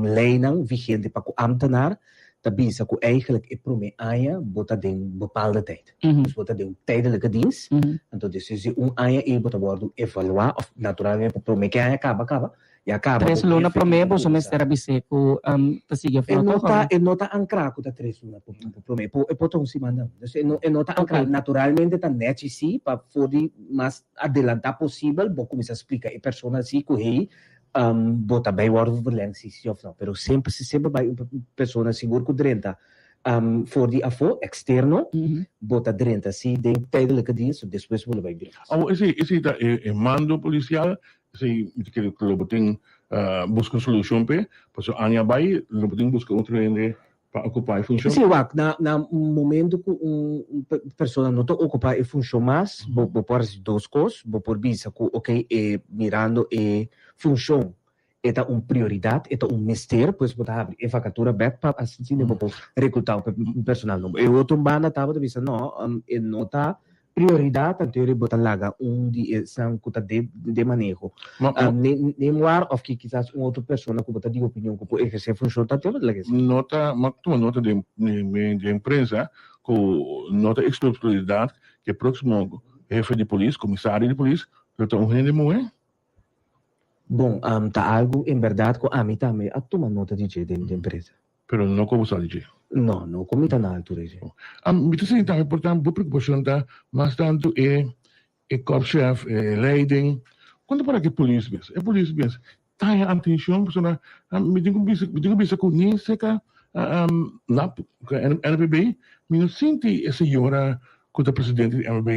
leinan vigente pa ku ambtenaar. ta bisa ku eigenlijk e promé aña bo ta den bepaalde tijd. Dus bo ta den un tijdelijke dienst, anto despues di un aña ei bo ta wòrdu evaluá òf naturalmente promé ku e aña kaba kaba, ya kaba Tres bo luna jefe promé tin ku boso kuminsá. mester a bis'é ku ta sigui E afó no tòg ta òf? e no ta ankrá ku ta tres luna promé, e por ta un siman nan. Dus e no e no ta ankrá. Naturalmente ta nèchi sí pa for di mas adelantá posibel bo kuminsá splika e persona sí ku hey bo ta bay wòrdu verlengd si sí òf nò. Pero semper si semper bay un persona sigur ku drenta for di afó, eksterno, bo ta drenta si den tijdelijke dienst, despues bo lo bay bira. Awor esei esei ta e mando polisial, esei mi ta kere ku lo bo tin buska un solushon p'e, pasobra aña bay lo bo tin buska otro hende pa okupá e funshon. Sí, wak, na na momento ku un persona no ta okupá e funshon mas, bo bo por hasi dos kos, bo por bisa ku okey e mirando e funshon e ta un prioridat, e ta un mester, pues bo ta habri e vakatura bèk pa asina bo por rekrutá un personal nobo. E otro banda ta bo ta bisa no, e no ta Prioridad anterior bo ta laga un di esnan cu ta den maneho. Neem waar of ki kisas un otro persona cu bo ta di opinion cu por eherce funcion ta bo ta laga esey. Nota, m'a tuma nota den den prensa cu no ta exclusividad cu e proximo hefe di polis, comisario di polis, lo ta un hende muhe. Bon, ta algo en berdad cu ami tambe a tuma nota di dje den prensa. Pero no ku bo sa di dje. No, no ku mi ta na altura di dje. Mi ta sinti tambe por tantu bo preokupashon ta mas tantu e e korpschef, e leiding. Kon ta para ku e polis mes? E polis mes ta haña atenshon pasobra mi tin ku bisa mi tin ku bisa ku ni serka nap NPB mi no sinti e señora ku ta presidente di NPB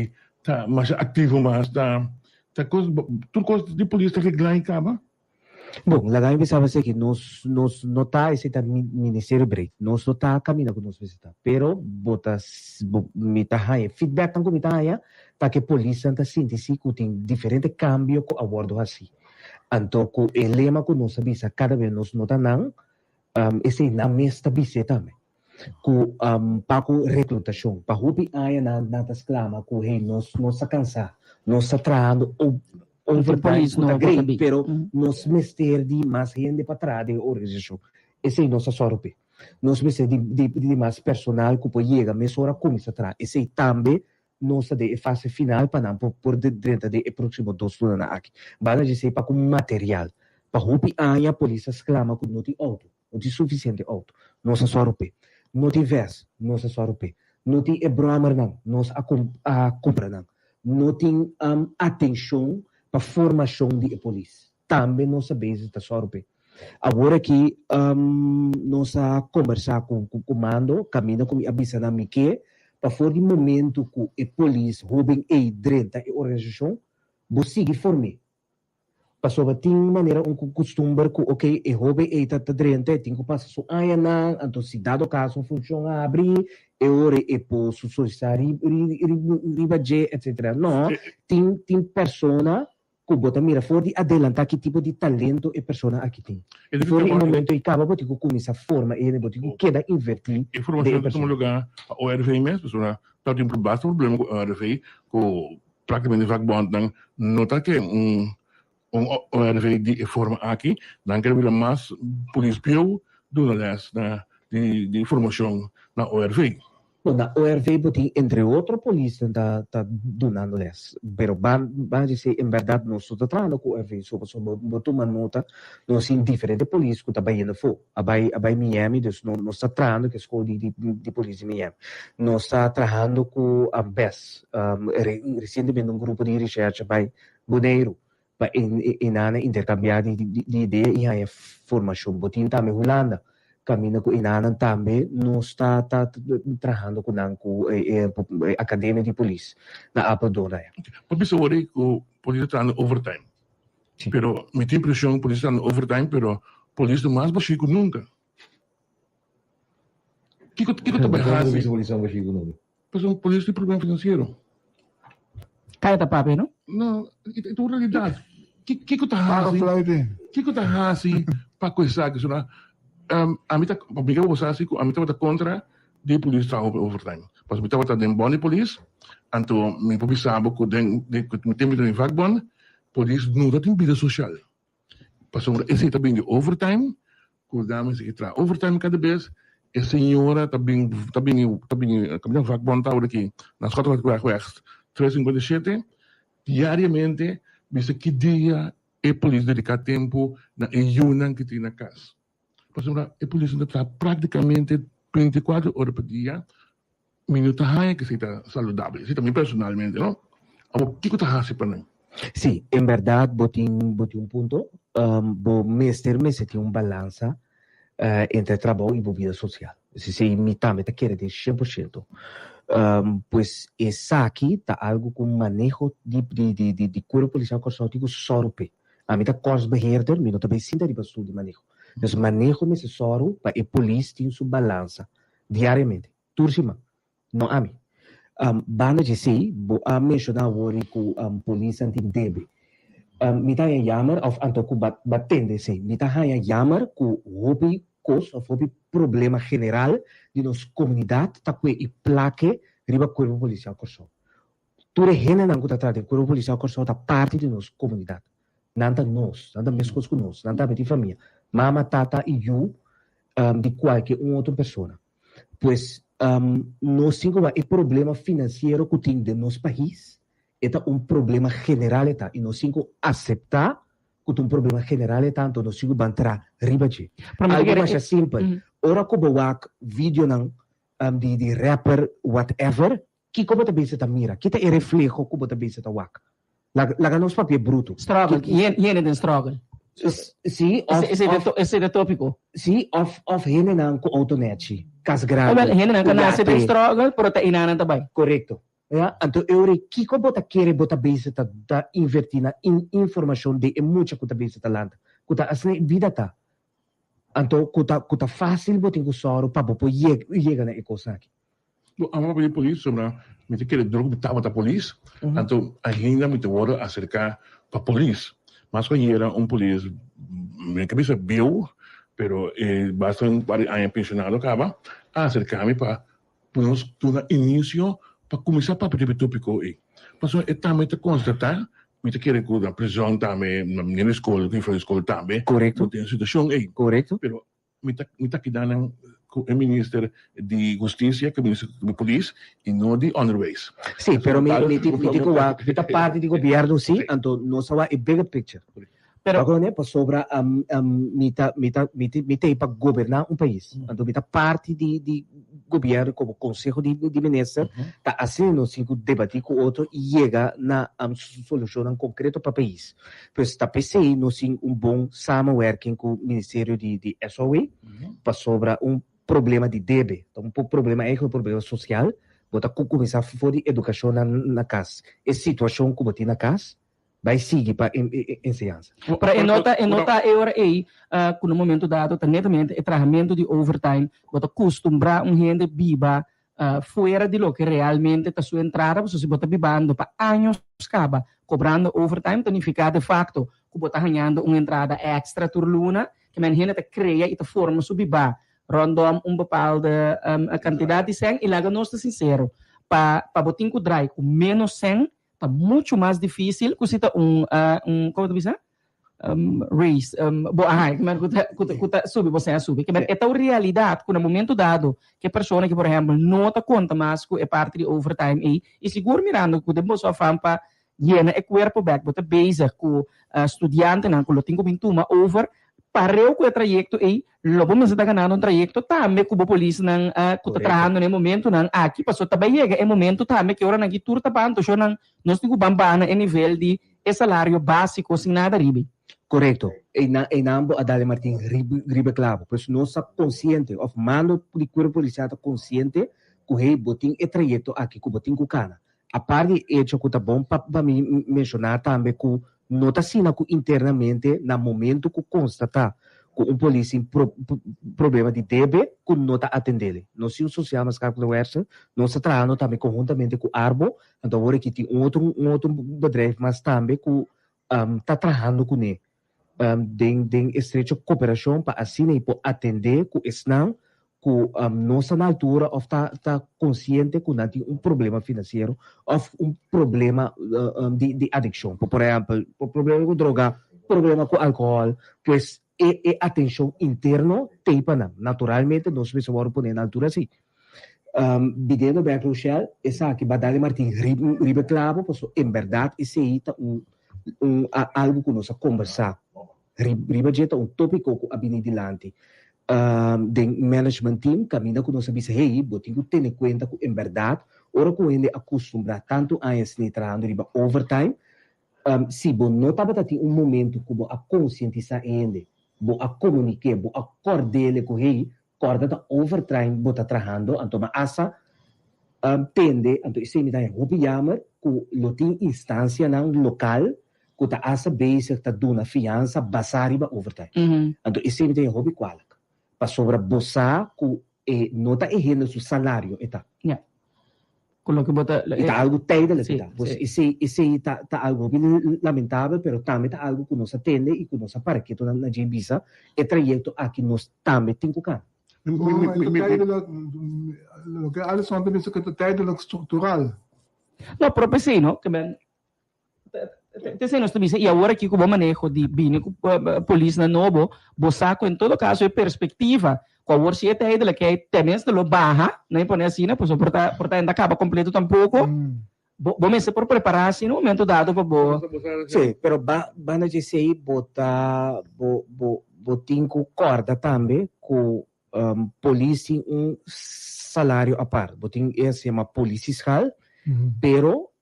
ta masha aktivo mas ta ta kos tur kos di polis ta reglá i kaba. Bon, laga mi bisa bo esaki, nos nos no ta esei ta ministerio breed, nos no ta caminda cu nos mester ta, pero bo ta bo mi ta haña feedbacknan cu mi ta haña ta cu e polisnan ta sinti si cu tin diferente cambio cu a wordo haci. Anto cu e lema cu nos a bisa cada bes nos no ta nan, esei nan mes ta bis'e tambe. Ku pa ku reklutashon. Pa hopi aña nan nan ta sklama ku hey nos nos ta kansá, nos ta trahando overtime ku ta great pero nos mester di mas hende pa traha den e organisashon. Esei nos ta sòru p'e. Nos mester di di mas personal ku por yega mesora kuminsá traha. Esei tambe nos ta den e fase final pa nan por por drenta den e próksimo dos lunanan aki. Banda di esei pa ku material. Pa hopi aña polis ta sklama ku no tin outo. No tin sufisiente outo, nos a sòru p'e. No tin vès, nos a sòru p'e. No tin e bròmernan, nos a a kumpra nan. No tin atenshon pa formashon di e polis, tambe nos a bezig ta sòru p'e. Awor aki nos a kombersá ku ku mando, kaminda ku mi a bisa nan mi ke pa for di momentu ku e polis hóben ei drenta e organisashon, bo sigui form'é. Pasobra tin manera un kustumber ku ok e hoben ei ta ta drenta e tin ku pasa su añanan anto si dado kaso un funshon a abri e ora e por su solisitá riba dje etcetera. No, tin tin persona ku bo ta mira for di adelantá ki tipo di talento e persona aki tin. For di e momento ei kaba bo tin ku kuminsá forma e hende bo tin ku keda invertí E den formashon e ta tuma persona. lugá pa ORV mes pasobra ta tin basta problema ku ORV ku Práktikamente vakbondnan no ta ke un un ORV di e forma aki. Nan kere bira mas polis bieu duna lès na di di formashon na ORV. Bon, na ORV bo tin entre otro polisnan ta ta dunando lès. Pero ban ban djisé en bèrdat nos no ta trahando ku ORV so pasobra bo bo tuma nota nos tin diferente polis ku ta bayendo afó. A bai a bai Miami dus no nos ta trahando ku e skol di di di polis di Miami. Nos ta trahando ku bes. Resientemente un grupo di recherche a bai Boneiru pa e nan a interkambiá di idea i haña formashon. Bo tin tambe Hulanda kaminda ku e nannan tambe nos ta ta trahando ku nan ku e akademia di polis na Apeldoorn aya. Bo bisa wor ei ku polis ta trahando overtime. Pero mi tin impreshon polis ta trahando overtime pero polis ta mas bashí ku nunka. Kiko kiko ta bai hasi? Pasobra polis tin problema finansiero. Kaya ta papia no? No, e ta un realidat. Kiko ta hasi? Kiko ta hasi pa ku esaki? Pasobra ami ta, pa mi bo sa si ku ami tabata kontra di polis traha overtime. Pasobra mi tabata den bond di polis, anto mi por bisa bo ku den mi tempu den vakbond, polis no ta tin bida sosial. Pasobra esei ta bini di overtime, ku dames e traha overtime kada bes. E señora ta bin ta bini ta bini kaminda vakbond ta awor aki na Schottegatweg West 357 diariamente bisa ki dia e polis dedica tempo na e yunan ki tin na cas. Pasobra e polisnan ta traha practicamente 24 ora pa dia, mi no ta haña cu esey ta saludabel. Esey ta mi personalmente no. Awor kico ta haci pa nan? Sí, en berdad bo tin bo tin un punto. Bo mester mester tin un balansa entre trabou y bo bida social. Esey mi tambe ta kere den 100%. Pues esaki ta algo cu maneho di di di di Cuerpo Policial Kòrsou tin cu sòru p'e. Ami ta korpsbeheerder, mi no ta bay sinta riba stoel di maneho. Dus maneho mester sòru pa e polis tin su balansa diariamente, tur siman, no ami. Banda dje esey, bo a menshoná awor ku polisnan tin debe. Mi ta haña yamer, òf anto ku bo a tende esey, mi ta haña yamer ku hopi kos òf hopi problema general di nos komunidat ta kue i plake riba Kuerpo Polisial Kòrsou. Tur e hendenan ku ta traha den Kuerpo Polisial Kòrsou ta parti di nos komunidat. Nan ta nos, nan ta meskos ku nos, nan tambe tin famia, mama, tata i yu di kualke un otro persona. Pues nos tin ku wak e problema finansiero ku tin den nos pais, e ta un problema general e ta i nos tin ku aseptá ku ta un problema general e ta, anto nos tin ku ban traha riba dje. Algu masha simpel, ora ku bo wak videonan di rapper whatever, Kiko bo ta bisa ta mira? Ki ta e refleho ku bo ta bisa ta wak? Laga nos papia brutu. Struggle, hende den struggle. Sí, òf. Esei ta tópiko. Sí, òf òf hendenan ku outo nèchi, kas grandi, Awèl, hendenan ku nase den struggle, pero ta einanan ta bai. Korekto. Ya, anto e ora ei kiko bo ta kere bo ta bisa ta ta invertí na informashon den e mucha ku ta bisa ta lanta? Ku ta asina e bida ta. Anto ku ta ku ta fásil bo tin ku sòru pa bo por yega na e kosnan aki. Bo ama papia di polis pasobra mi ta kere dor ku mi tabata polis, anto ainda mi ta wòrdu aserká pa polis. Mas ku ayera un polis, mi no ke bisa bieu, pero e basta un par di aña penshonado kaba, a aserká mi pa nos duna inisio pa kuminsá papia riba e tópiko ei. Pasobra e tambe ta konstatá, mi ta kere ku na prizòn tambe, na skol, ku info di skol tambe, bo tin e situashon ei. Pero Mi ta mi ta keda nan ku e minister di hustisia, ku e minister di polis i no di onderwijs. Sí, pero mi mi tin mi tin ku wak, mi ta parti di gobierno sí, anto nos a wak e bigger picture. Pero. Wak pasobra mi ta mi ta mi tin mi ta ei pa goberná un pais, anto mi ta parti di di gobierno komo konseho di di minister, ta asina nos tin ku debatí ku otro i yega na solushonnan konkreto pa pais. Pues ta p'esei nos tin un bon samenwerking ku Ministerio di di SOW, pasobra un problema di debe ta un problema eigenlijk un problema sosial, bo ta kuminsá for di edukashon na na kas. E situashon ku bo tin na kas bai sigui pa enseñansa. Pero e no ta e no ta e ora ei ku na un momento dado ta netamente e trahamentu di overtime, bo ta kustumbrá un hende biba fuera di loke realmente ta su entrada, pasobra si bo ta bibando pa años caba cobrando overtime ta nifica de facto cu bo ta hañando un entrada extra tur luna, ke men hende ta crea y ta forma su biba rondom un bepaalde cantidad di cen y laga nos ta sincero, pa pa bo tin cu draai cu menos cen ta mucho mas dificil cu si ta un un como ta bisa? Raise bo a haña kimen ku ta ku ta subi bo sen a subi kimen e ta un realidat ku na momento dado ku e persona ki por ehèmpel no ta konta mas ku e parti di overtime ei i sigur mirando ku den boso afan pa yena e kuerpo bèk bo ta bezig ku studiantenan ku lo tin ku bin tuma over pareu ku e trayekto ei lo bo mester ta ganando un trayekto tambe ku bo polisnan ku ta trahando na e momentonan aki pasobra ta bai yega e momento tambe ke ora nan ki tur ta ban toshon nan nos tin ku ban baha na e nivel di E salario básiko sin nada riba. Korekto. Einan einan bo a dale Martin riba riba e klabo. Pues nos ta konsiente òf mando di kuerpo polisial ta konsiente ku hey bo tin e trayekto aki ku bo tin ku kana. Apart di e echo ku ta bon pa pa mi menshoná tambe ku no ta asina ku internamente na momento ku konstatá ku un polis tin pro problema di debe ku no ta atendele. Nos tin un sosial maatschappelijk werker, nos ta trahando tambe konhuntamente ku Arbo Anto awor aki tin un otro un otro bedrijf mas tambe ku ta trahando kuné den den estrecho koperashon pa asina i por atendé ku esnan ku no sta na altura òf ta ta konsiente ku nan tin un problema finansiero òf un problema di di adikshon. Por ehèmpel, problema ku droga. problema ku alkohòl, pues e e atenshon interno t'ei pa nan. Naturalmente nos mester wòrdu pone na altura si. Bidiendo bèk Rochelle, esaki Badali Martin riba e klabo pasobra en bèrdat esei ta un un algu ku nos a kombersá riba dje, ta un tópiko ku a bini dilanti den management team kaminda ku nos a bisa hey bo tin ku tene kuenta ku en bèrdat ora ku hende a kustumbrá tantu aña asina trahando riba overtime Si bo no tabata tin un momento ku bo a konsientisá e hende, bo a komunik'é, bo a kòrd'é ku hey, kòrda ta overtime bo ta trahando, anto bo asa tende, anto esei mi ta haña hopi yamer ku lo tin instansianan lokal ku ta asa bezig ta duna fiansa basá riba overtime. Anto esei mi ta haña hopi kwalik, pasobra bo sa ku E no ta e hende su salario e ta. Ja. Ku loke bo ta. E ta algu tijdelijk e ta. Pues esei esei ta ta algu hopi lamentabel pero tambe ta algu ku nos a tende i ku nos a para ketu na dje bisa e trayekto aki nos tambe tin ku kana. Mi mi mi tijdelijk loke Alison ta bisa ku ta tijdelijk struktural. No, pero p'esei no, ke men T'esei nos ta bisa, i awor aki ku bo maneho di bini ku polisnan nobo, bo sa ku en todo kaso e perspektiva ku awor si e tijdelijk ei tenminste lo baha, no e pone asina, pasobra por ta por ta hende a kaba kompleto tampoko, bo bo mester por prepará asina un momento dado pa bo. Sí, pero ba banda dje esei bo ta bo bo bo tin ku kòrda tambe ku Polis tin un salario apart, bo tin e se yama polisieschaal, pero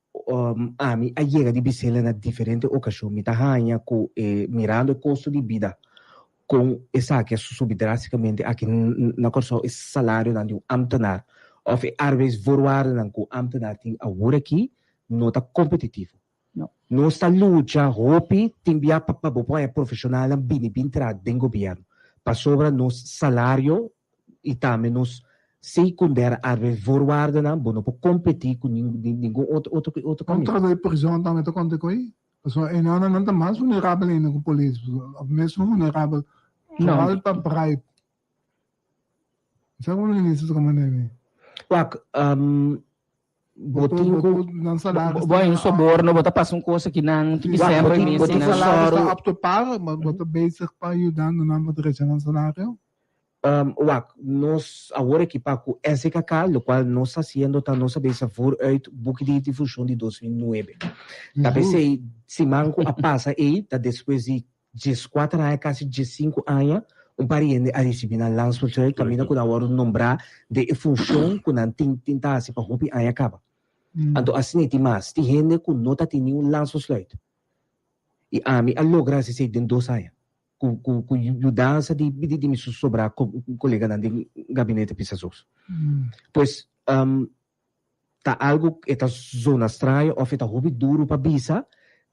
Ami a yega di bis'el na diferente okashon, mi ta haña ku e mirando e kosto di bida kon esaki a subi drástikamente aki na Kòrsou e salarionan di un ámtenar òf e arbeidsvoorwaardennan ku un ámtenar tin awor aki no ta kompetitivo. Nos ta lucha hopi tin bia pa bo por haña profeshonalnan bini bin traha den gobièrnu pasobra nos salario i tambe nos secundaire arbeidsvoorwaardennan, bo no por competi cu ningun otro otro otro caminda. Contra di prison tambe ta conta cu ei? Pasobra e nan nan ta mas vulnerabel ainda cu polis, of mesun vulnerabel, vooral pa bribe. Sa como minister ta comanda mi? Wak, Bo tin ku Nan salaris Bo hay un soborno, bo ta pasa un cosa ki nan tin ki semper Bo mester tin nan. salaris ta up to par, bo bo ta bezig pa yudando nan pa drecha nan salario. Wak, nos awor ekipa ku SKK, lokual nos ta hasiendo ta nos a bisa vooruit buki di difushon di 2009. Ta p'esei siman ku a pasa ei ta despues di 14 aña, kasi 15 aña, un par di hende a risibí nan landsvertruik kaminda ku nan a wòrdu nombrá den e funshon ku nan tin tin ta hasi pa hopi aña kaba. Anto asina tin mas, tin hende ku no ta tin niun landsbesluit. I ami a logra hasi esei den dos aña, ku ku ku yudansa di di mi sobrá koleganan den gabinete Pisas-Oos. Pues, Ta algo e ta zona straño of e ta hopi duro pa bisa,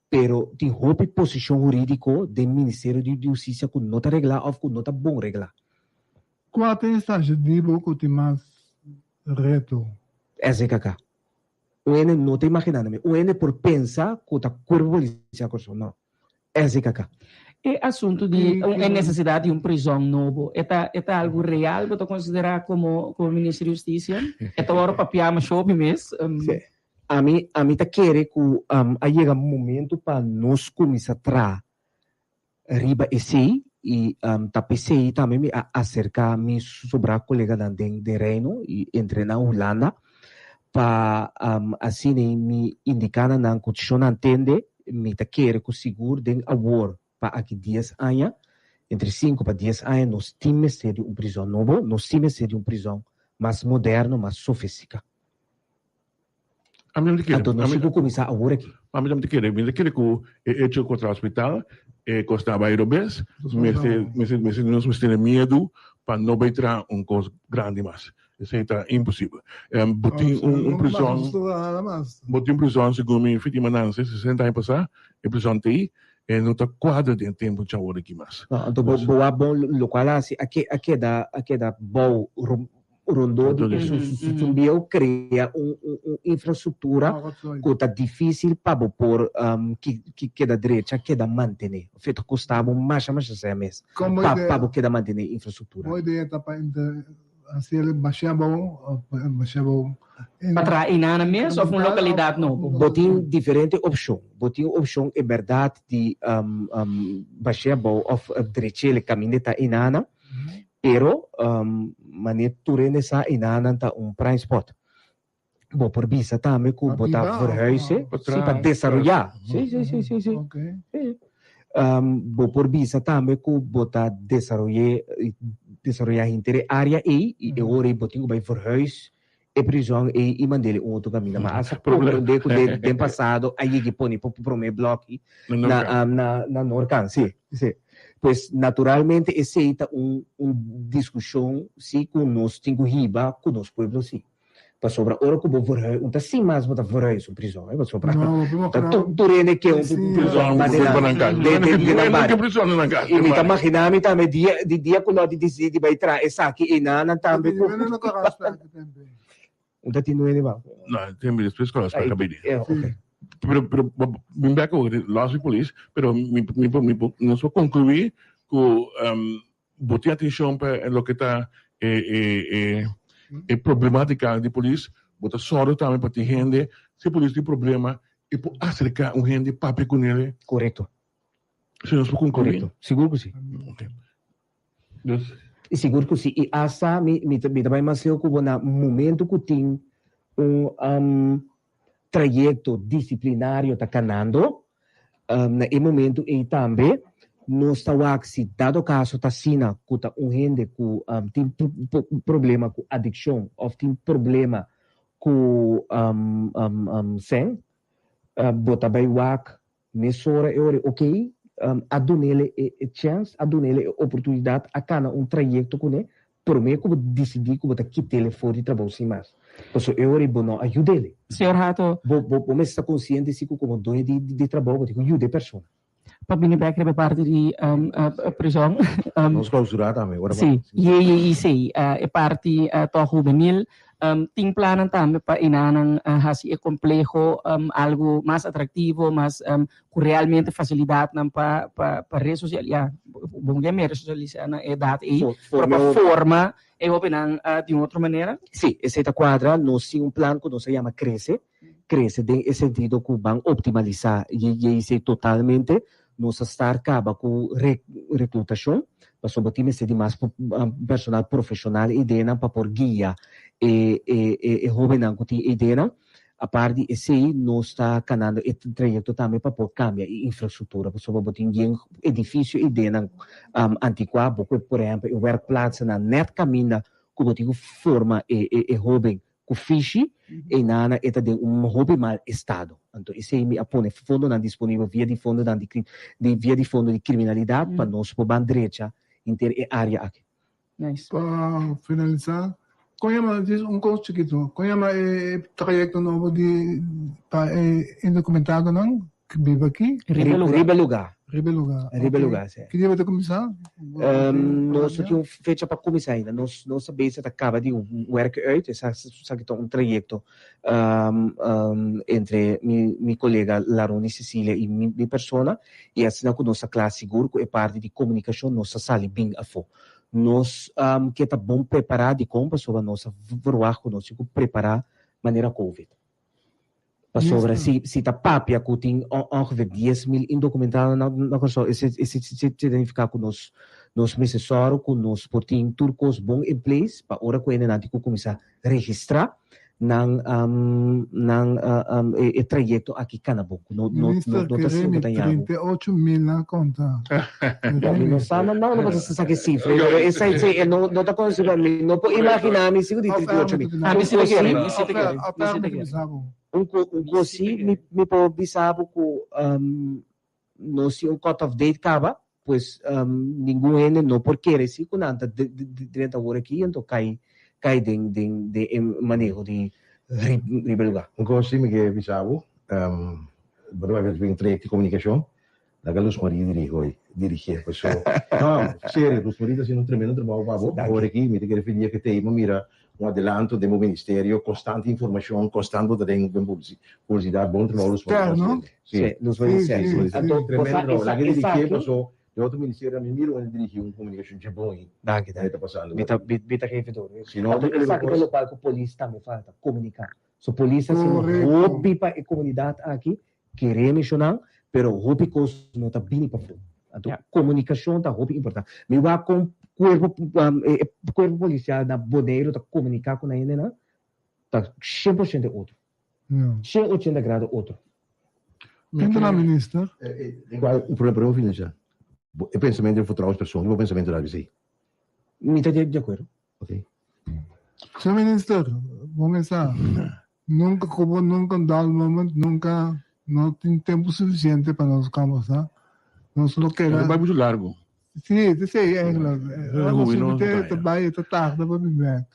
pero tin hopi posicion huridico den Ministerio di Husticia cu no ta regla of cu no ta bon regla. Cua ta e instancia di bo cu tin mas reto? SDKK. Un hende no ta imagina na mi. Un hende por pensa cu ta Cuerpo Policial Corsou. No. SDKK. E asuntu di e nesesidat di un prizòn nobo, e ta e ta algu real bo ta konsiderá komo komo Minister di Hustisia? E ta wòrdu papiá masha hopi mes. Sí. Ami ami ta kere ku a yega momentu pa nos kuminsá traha riba esei i ta p'esei tambe mi a aserká mi sobrá koleganan den den Reino i entre nan Hulanda pa asina mi indiká na nan ku shon nan tende Mi ta kere ku sigur den awor pa aki dies aña, entre sinku pa dies aña nos tin mester di un prizòn nobo, nos tin mester di un prizòn mas moderno, mas sofistika. Ami no ta kere. Anto nos tin ku kuminsá awor aki. Ami no ta kere. Mi ta kere ku e echo ku tra hospital e kos ta bai robes, mester mester mester nos mester tene miedu pa no bai traha un kos grandi mas. Esei ta imposibel. Bo tin un prizòn, bo tin un prizòn segun mi Fiti Mananse, 60 aña pasá, e prizòn ta ei, e no ta kuadra den e tempu djaor aki mas. No, anto bo bo wak bon lokual a hasi a ke a keda a keda bou rondó di e su bieu krea un un infrastruktura ku ta difísil pa bo por ki ki keda drecha keda mantené. Of e ta kosta bo masha masha sea mes pa pa bo keda mantené e infrastruktura. Bo idea ta pa. Hasiel bashé abou of bashé abou. Pa traha einan mes of un lokalidat nobo? Bo tin diferente opshon. Bo tin opshon e bèrdat di bashé abou of drech'el kaminda e ta einan, pero manera tur hende sa einan ta un prime spot. Bo por bisa tambe ku bo ta verhuizen, sí, pa desaroyá. Sí, sí, sí, sí, sí. Sí. Bo por bisa tambe ku bo ta desaroyé, desaroyá henter e área ei i e ora ei bo tin ku bai verhuis e prizòn ei i mand'é un otro kaminda. Ma asa komprondé ku den den pasado a yega i pone promé blòki na na na Noorkant. Sí, sí. Pues naturalmente esei ta un un diskushon sí ku nos tin ku hiba ku nos pueblo sí. Pasobra ora ku bo verhuis, un ta sin mas bo ta verhuis un prizòn, eh, pasobra ta tur tur hende ke un prizòn de nan bario. I mi ta magina mi tambe dia di dia ku lo di disidi di bai traha esaki einan nan tambe ku Un ta tin nuebe ba. No, tin despues ku a bini. Pero pero mi bek awor los di polis, pero mi mi mi nos por konkluí ku Bo tin atencion pa loke ta e e e e problematica di polis, bo ta sòru tambe pa tin hende, si polis tin problema e por acerca un hende papia cu nele. Corecto. Si nos por conclui. Corecto, sigur cu si. Ok. Dus. Y sigur cu si. Y hasta mi mi ta mi ta bay mas leu cu bo na momento cu tin un trayecto disciplinario ta canando, na e momento ey tambe nos ta wak si dado caso ta asina cu ta un hende cu tin problema cu adiccion of tin problema cu sen, bo ta bay wak Mesora e ora ok, a dunele e chèns, a dunele e oportunidat, a kana un trayekto kuné, promé ku bo disidí ku bo ta kit'ele for di trabou sin mas. Pasobra e ora ei bo no a yud'ele. Señor Hato. Bo bo mester ta konsiente si ku komo doño di di trabou bo tin ku yuda e persona. Pa bini bèk riba e parti di prizòn. Nos klousurá tambe ora. Sí, JJIC, e parti tòg hubenil. Tin plannan tambe pa enanan hasi e kompleho algu mas atraktivo, mas ku realmente fasilidatnan pa pa pa resosial, ya, bo ke mira resosialisá na e edat ei, pero pa forma e hóbennan di un otro manera. Sí, esei ta kuadra. Nos tin un plan ku nos a yama Krese, Krese den e sentido ku ban optimalisá JJC totalmente. Nos a start kaba ku reklutashon, pasobra tin mester di mas personal profeshonal e ideanan pa por guia e e hóbennan ku tin e ideanan. Apart di esei nos ta kanando e trayekto tambe pa por kambia e infrastruktura, pasobra bo tin yen edifisio e ideanan antikuá, bo ku por ehèmpel e wèrkplaatsennan nèt kaminda ku bo tin ku forma e hóben Ku fishi, e nana e ta den un hopi mal estado. Anto esei mi a pone fondonan disponibel via di fondonan di di via di fondo di kriminalidat pa nos por ban drecha henter e área aki. Nice. Pa finalisá, kon yama, djis un kos chikitu, kon yama e trayekto nobo di pa e indokumentadonan? Biba aki? Riba lugar. Riba lugar. Riba lugar. Riba lugar, sí. Ki dia bo ta kuminsá? Nos no tin un fecha pa kuminsá ainda. Nos nos ta bezig ta kaba di werk uit. Esaki ta un trayekto entre mi mi kolega Laroni Cecilia i mi mi persona i asina ku nos ta kla sigur ku e parti di komunikashon nos ta sali bin afó. Nos ke ta bon prepará dikon pasobra nos a verwagt ku nos tin ku prepará manera covid. Pasobra si si ta papia ku tin ongeveer 10.000 indokumentado na na Kòrsou esei esei ta nifiká ku nos nos mester sòru ku nos por tin tur kos bon in place pa ora ku hendenan tin ku kuminsá registrá nan nan e trayekto aki kana bon ku no no Minister no ta kere sinti mi ku ta yagu. 38.000 a konta. No, mi no sa no no no sa sa ki sifra pero esei si e no no ta konosí pa mi no por imaginá mi si ku di 38.000. Ah, mi si ta kere, mi si ta kere, mi si ta kere. Un ko un kos si mi mi por bisa bo ku nos tin un cut off date kaba pues ningun hende no por kere si ku nan ta drenta awor aki anto kai kai den den den e maneho di riba e lugar. Un kos si mi ke bisa bo, bo ta bai un trayekto di komunikashon Laga Luz Marie dirigi hoy, dirigié. Paso, no, serio, Luz Marie ta haciendo un tremendo trabao pa bo. Awor aki mi ta kere fi dia ke t'ei, mi a mira un adelanto den bo ministerio, constante informacion, constant bo ta den den publicidad. Bon trabao Luz Marie ta Ster, no? haciendo. Sí, Luz Marie Sí, Ster. sí, sí. Anto, Tremendo bo sa trabao. esa Laga dirigié, esaki. paso. Den otro ministerio mi mira unda dirigi un komunikashon dje bon ei. Danki, danki. Ta pasando. Mi ta, mi ta geef door. Si no, Anto esaki ta lokual ku polis tambe falta, komuniká. So polis ta hasiendo Korekto. hopi pa e komunidat aki, kere menshoná, pero hopi kos no ta bini pafó. Anto komunikashon ta hopi importante. Mi wak kon kuerpo, e kuerpo polisial na Boneiru ta komuniká ku nan hendenan, ta 100% otro. 180 grado otro. Ken ta na minister? Cual un problema pero financial. E pensamento di vertrouwenspersoon, bo pensamento da bisei. Mi ta di acuerdo. Ok. Señor minister, bo mesa nunca cubo nunca un dull moment, nunca no tin tempo suficiente pa nos conversa. Nos lo keda. Ta bai mucho largo. Sí, te sei eigenlijk. Nos invité ta bai ta tarda pa bin bek.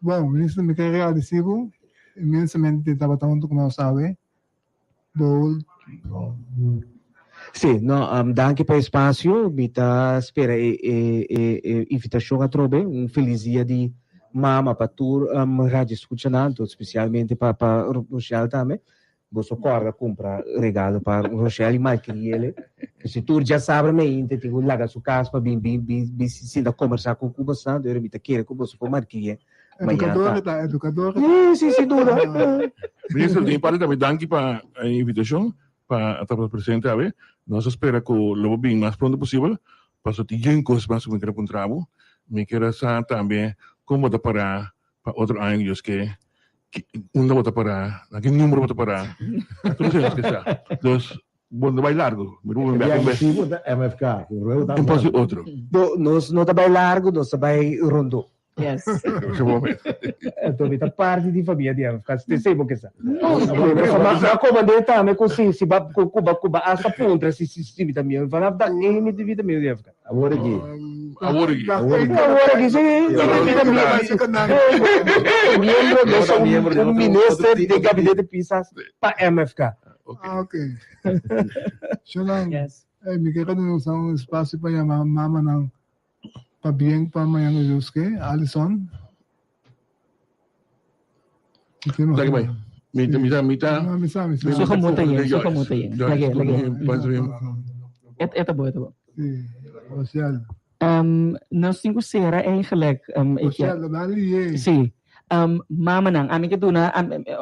Bon, minister, mi ke gradisí bo inmensamente di tabata huntu ku nos awe. Bo. Sí, no, danki pa e espasio. Mi ta spera e e e invitashon atrobe. Un felis dia di mama pa tur radioescuchanan, spesialmente pa pa Rochelle tambe. Boso kòrda kumpra regalo pa Rochelle i Malkriele. Si tur djasabra meinta tin ku laga su kas pa bin bin bin bin sinta kombersá ku ku boso anto mi ta kere ku boso por Malkrie mañana Edukador ta, edukador ta. Sí, sí, sin duda. Minister, di mi parti tambe danki pa e invitashon pa tabata presente awe. Nos ta spera ku lo bo bin mas pronto posibel pasobra tin yen kos mas ku mi ker a puntra bo. Mi ker a sa tambe kon bo ta pará pa otro aña ku Dios ke Unda bo ta pará? Na ki numero bo ta pará? Tur esei nos ke sa. Dus, bo no ta bai largu. Mi por bek un bes. Si bo ta MFK, ku rueda ta Un pas di otro. No, nos no ta bai largu, nos ta bai rondó. Yes. Anto mi ta parti di famia di MFK, si esei bo ke sa. Ma komand'é tambe ku si si ba ku ku ba ku ba asta puntra si si si mi ta miembro. Vanaf dag één mi ta miembro di MFK. Awor aki. Awor aki. Awor aki, sí. Miembro, no so un minister di gabinete Pisas pa MFK. Ah, ok. Shonan, eh, mi ke duna nos un espacio pa yama mamanan pabien pa mañana Dios ke, Alison. Lage bai. Mi ta, mi ta, mi ta. Mi sa, mi sa. Suka mo ta yen, suka mo ta yen. Lage, lage. E ta bo, e ta bo. Sí, Rochelle. Um, nos tin ku sera eigenlijk. Um, ik, Rochelle, dale ye. Sí. Um, mamanan, ami ke duna,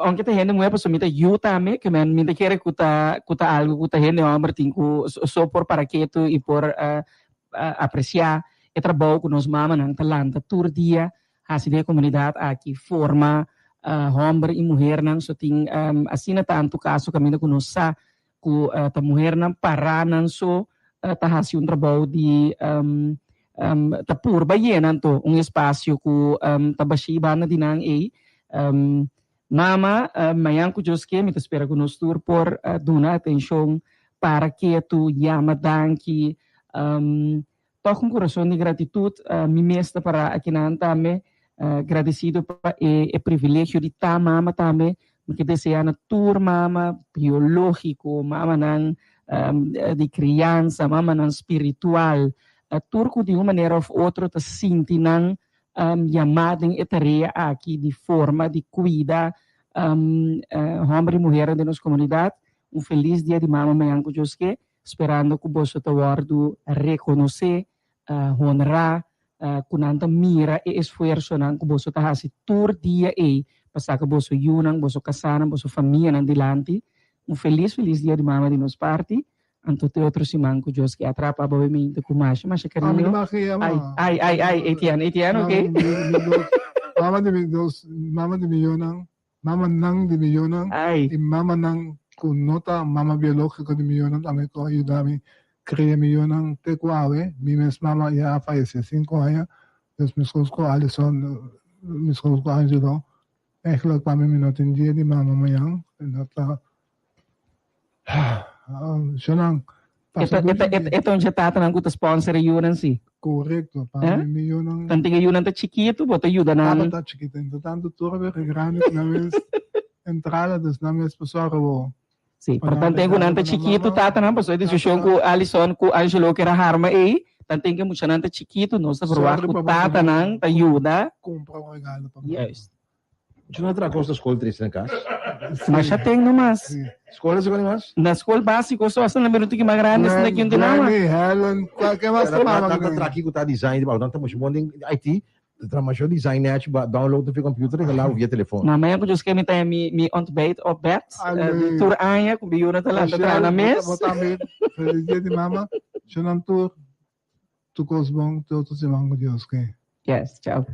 aunke ta hende muher, pasobra mi ta yu tambe, ke men mi ta kere ku ta, ku ta algo ku ta hende homber tin ku so por para ketu i por uh, apresiá e trabou ku nos mamanan ta lanta tur dia Hasi den e komunidat aki forma hòmber i muhernan. So tin asina tantu kaso kaminda ku nos sa ku ta muhernan pará nan so ta hasi un trabou di ta purba yena anto un espasio ku ta bashí banda di nan ei. Mama, mañan ku Dios ke mi ta spera ku nos tur por duna atenshon para ketu, yama danki. Tòg un kurason di gratitut mi mes ta pará akinan tambe, gradesido pa e e privilegio di ta mama tambe. Mi ke deseá na tur mama biológiko, mamanan di kriansa, mamanan spiritual, tur ku di un manera òf otro ta sinti nan yamá den e tarea aki di forma, di kuida hòmber i muhernan den nos komunidat. Un felis dia di mama mañan ku Dios ke. Sperando ku boso ta wòrdu rekonosé, honrá, ku nan ta mira e esfuersonan ku boso ta hasi tur dia ei pa saka boso yunan, boso kasánan, boso famianan dilanti. Un felis felis dia di mama di nos parti. Anto te otro siman ku Dios ke atrapa abo mi ku masha masha kariño. Ai ai ai ai Etienne Etienne oke. Mama di mi dos mama di mi yunan Mamanan di mi yunan i mamanan ku no ta mama biológiko di mi yunan tambe ku a yuda mi kria mi yunan te ku awe. Mi mes mama ya a fayesé sinku aña, dus meskos ku Alison, meskos ku Angelo, eigenlijk pa mi mi no tin dia di mama mañan, no ta Shonan, pasa dushi di. E ta un dje tatanan ku ta sponsor e yunan si. Korekto, pa mi mi yunan. Tantu e yunan ta chikitu, bo ta yuda nan. Tabata chikitu, entre tantu tur a bira grandi ku nan mes entrada, dus nan mes por sòru bo. Si, pero tanten ku nan ta chikitu tatanan, pasobra e diskushon ku Alison ku Angelo kere harma ei, tanten ku e muchanan ta chikitu, nos ta proba ku tatanan ta yuda. Kumpra un regalo pa mama. Juist. Yo no traha kos na skol trese na kas. Masha ten no mas. Skol esei koni mas? Na skol básiko so hasta na mira un tiki mas grandi asina ki un tin ama. Granny, Helen, kualke mas ta mama Nan ta traha kiko ta design di nan ta masha bon den IT, ta traha masha design nechi ba download na computer i gala via telefon. Na mañana ku Dios ke mi ta mi mi ontbijt op bed di tur aña ku mi yunan ta lanta traha na mes. Bo tambe feliz dia di mama. Shonan tur, tur kos bon, tur otro siman ku Dios ke. Yes, chao.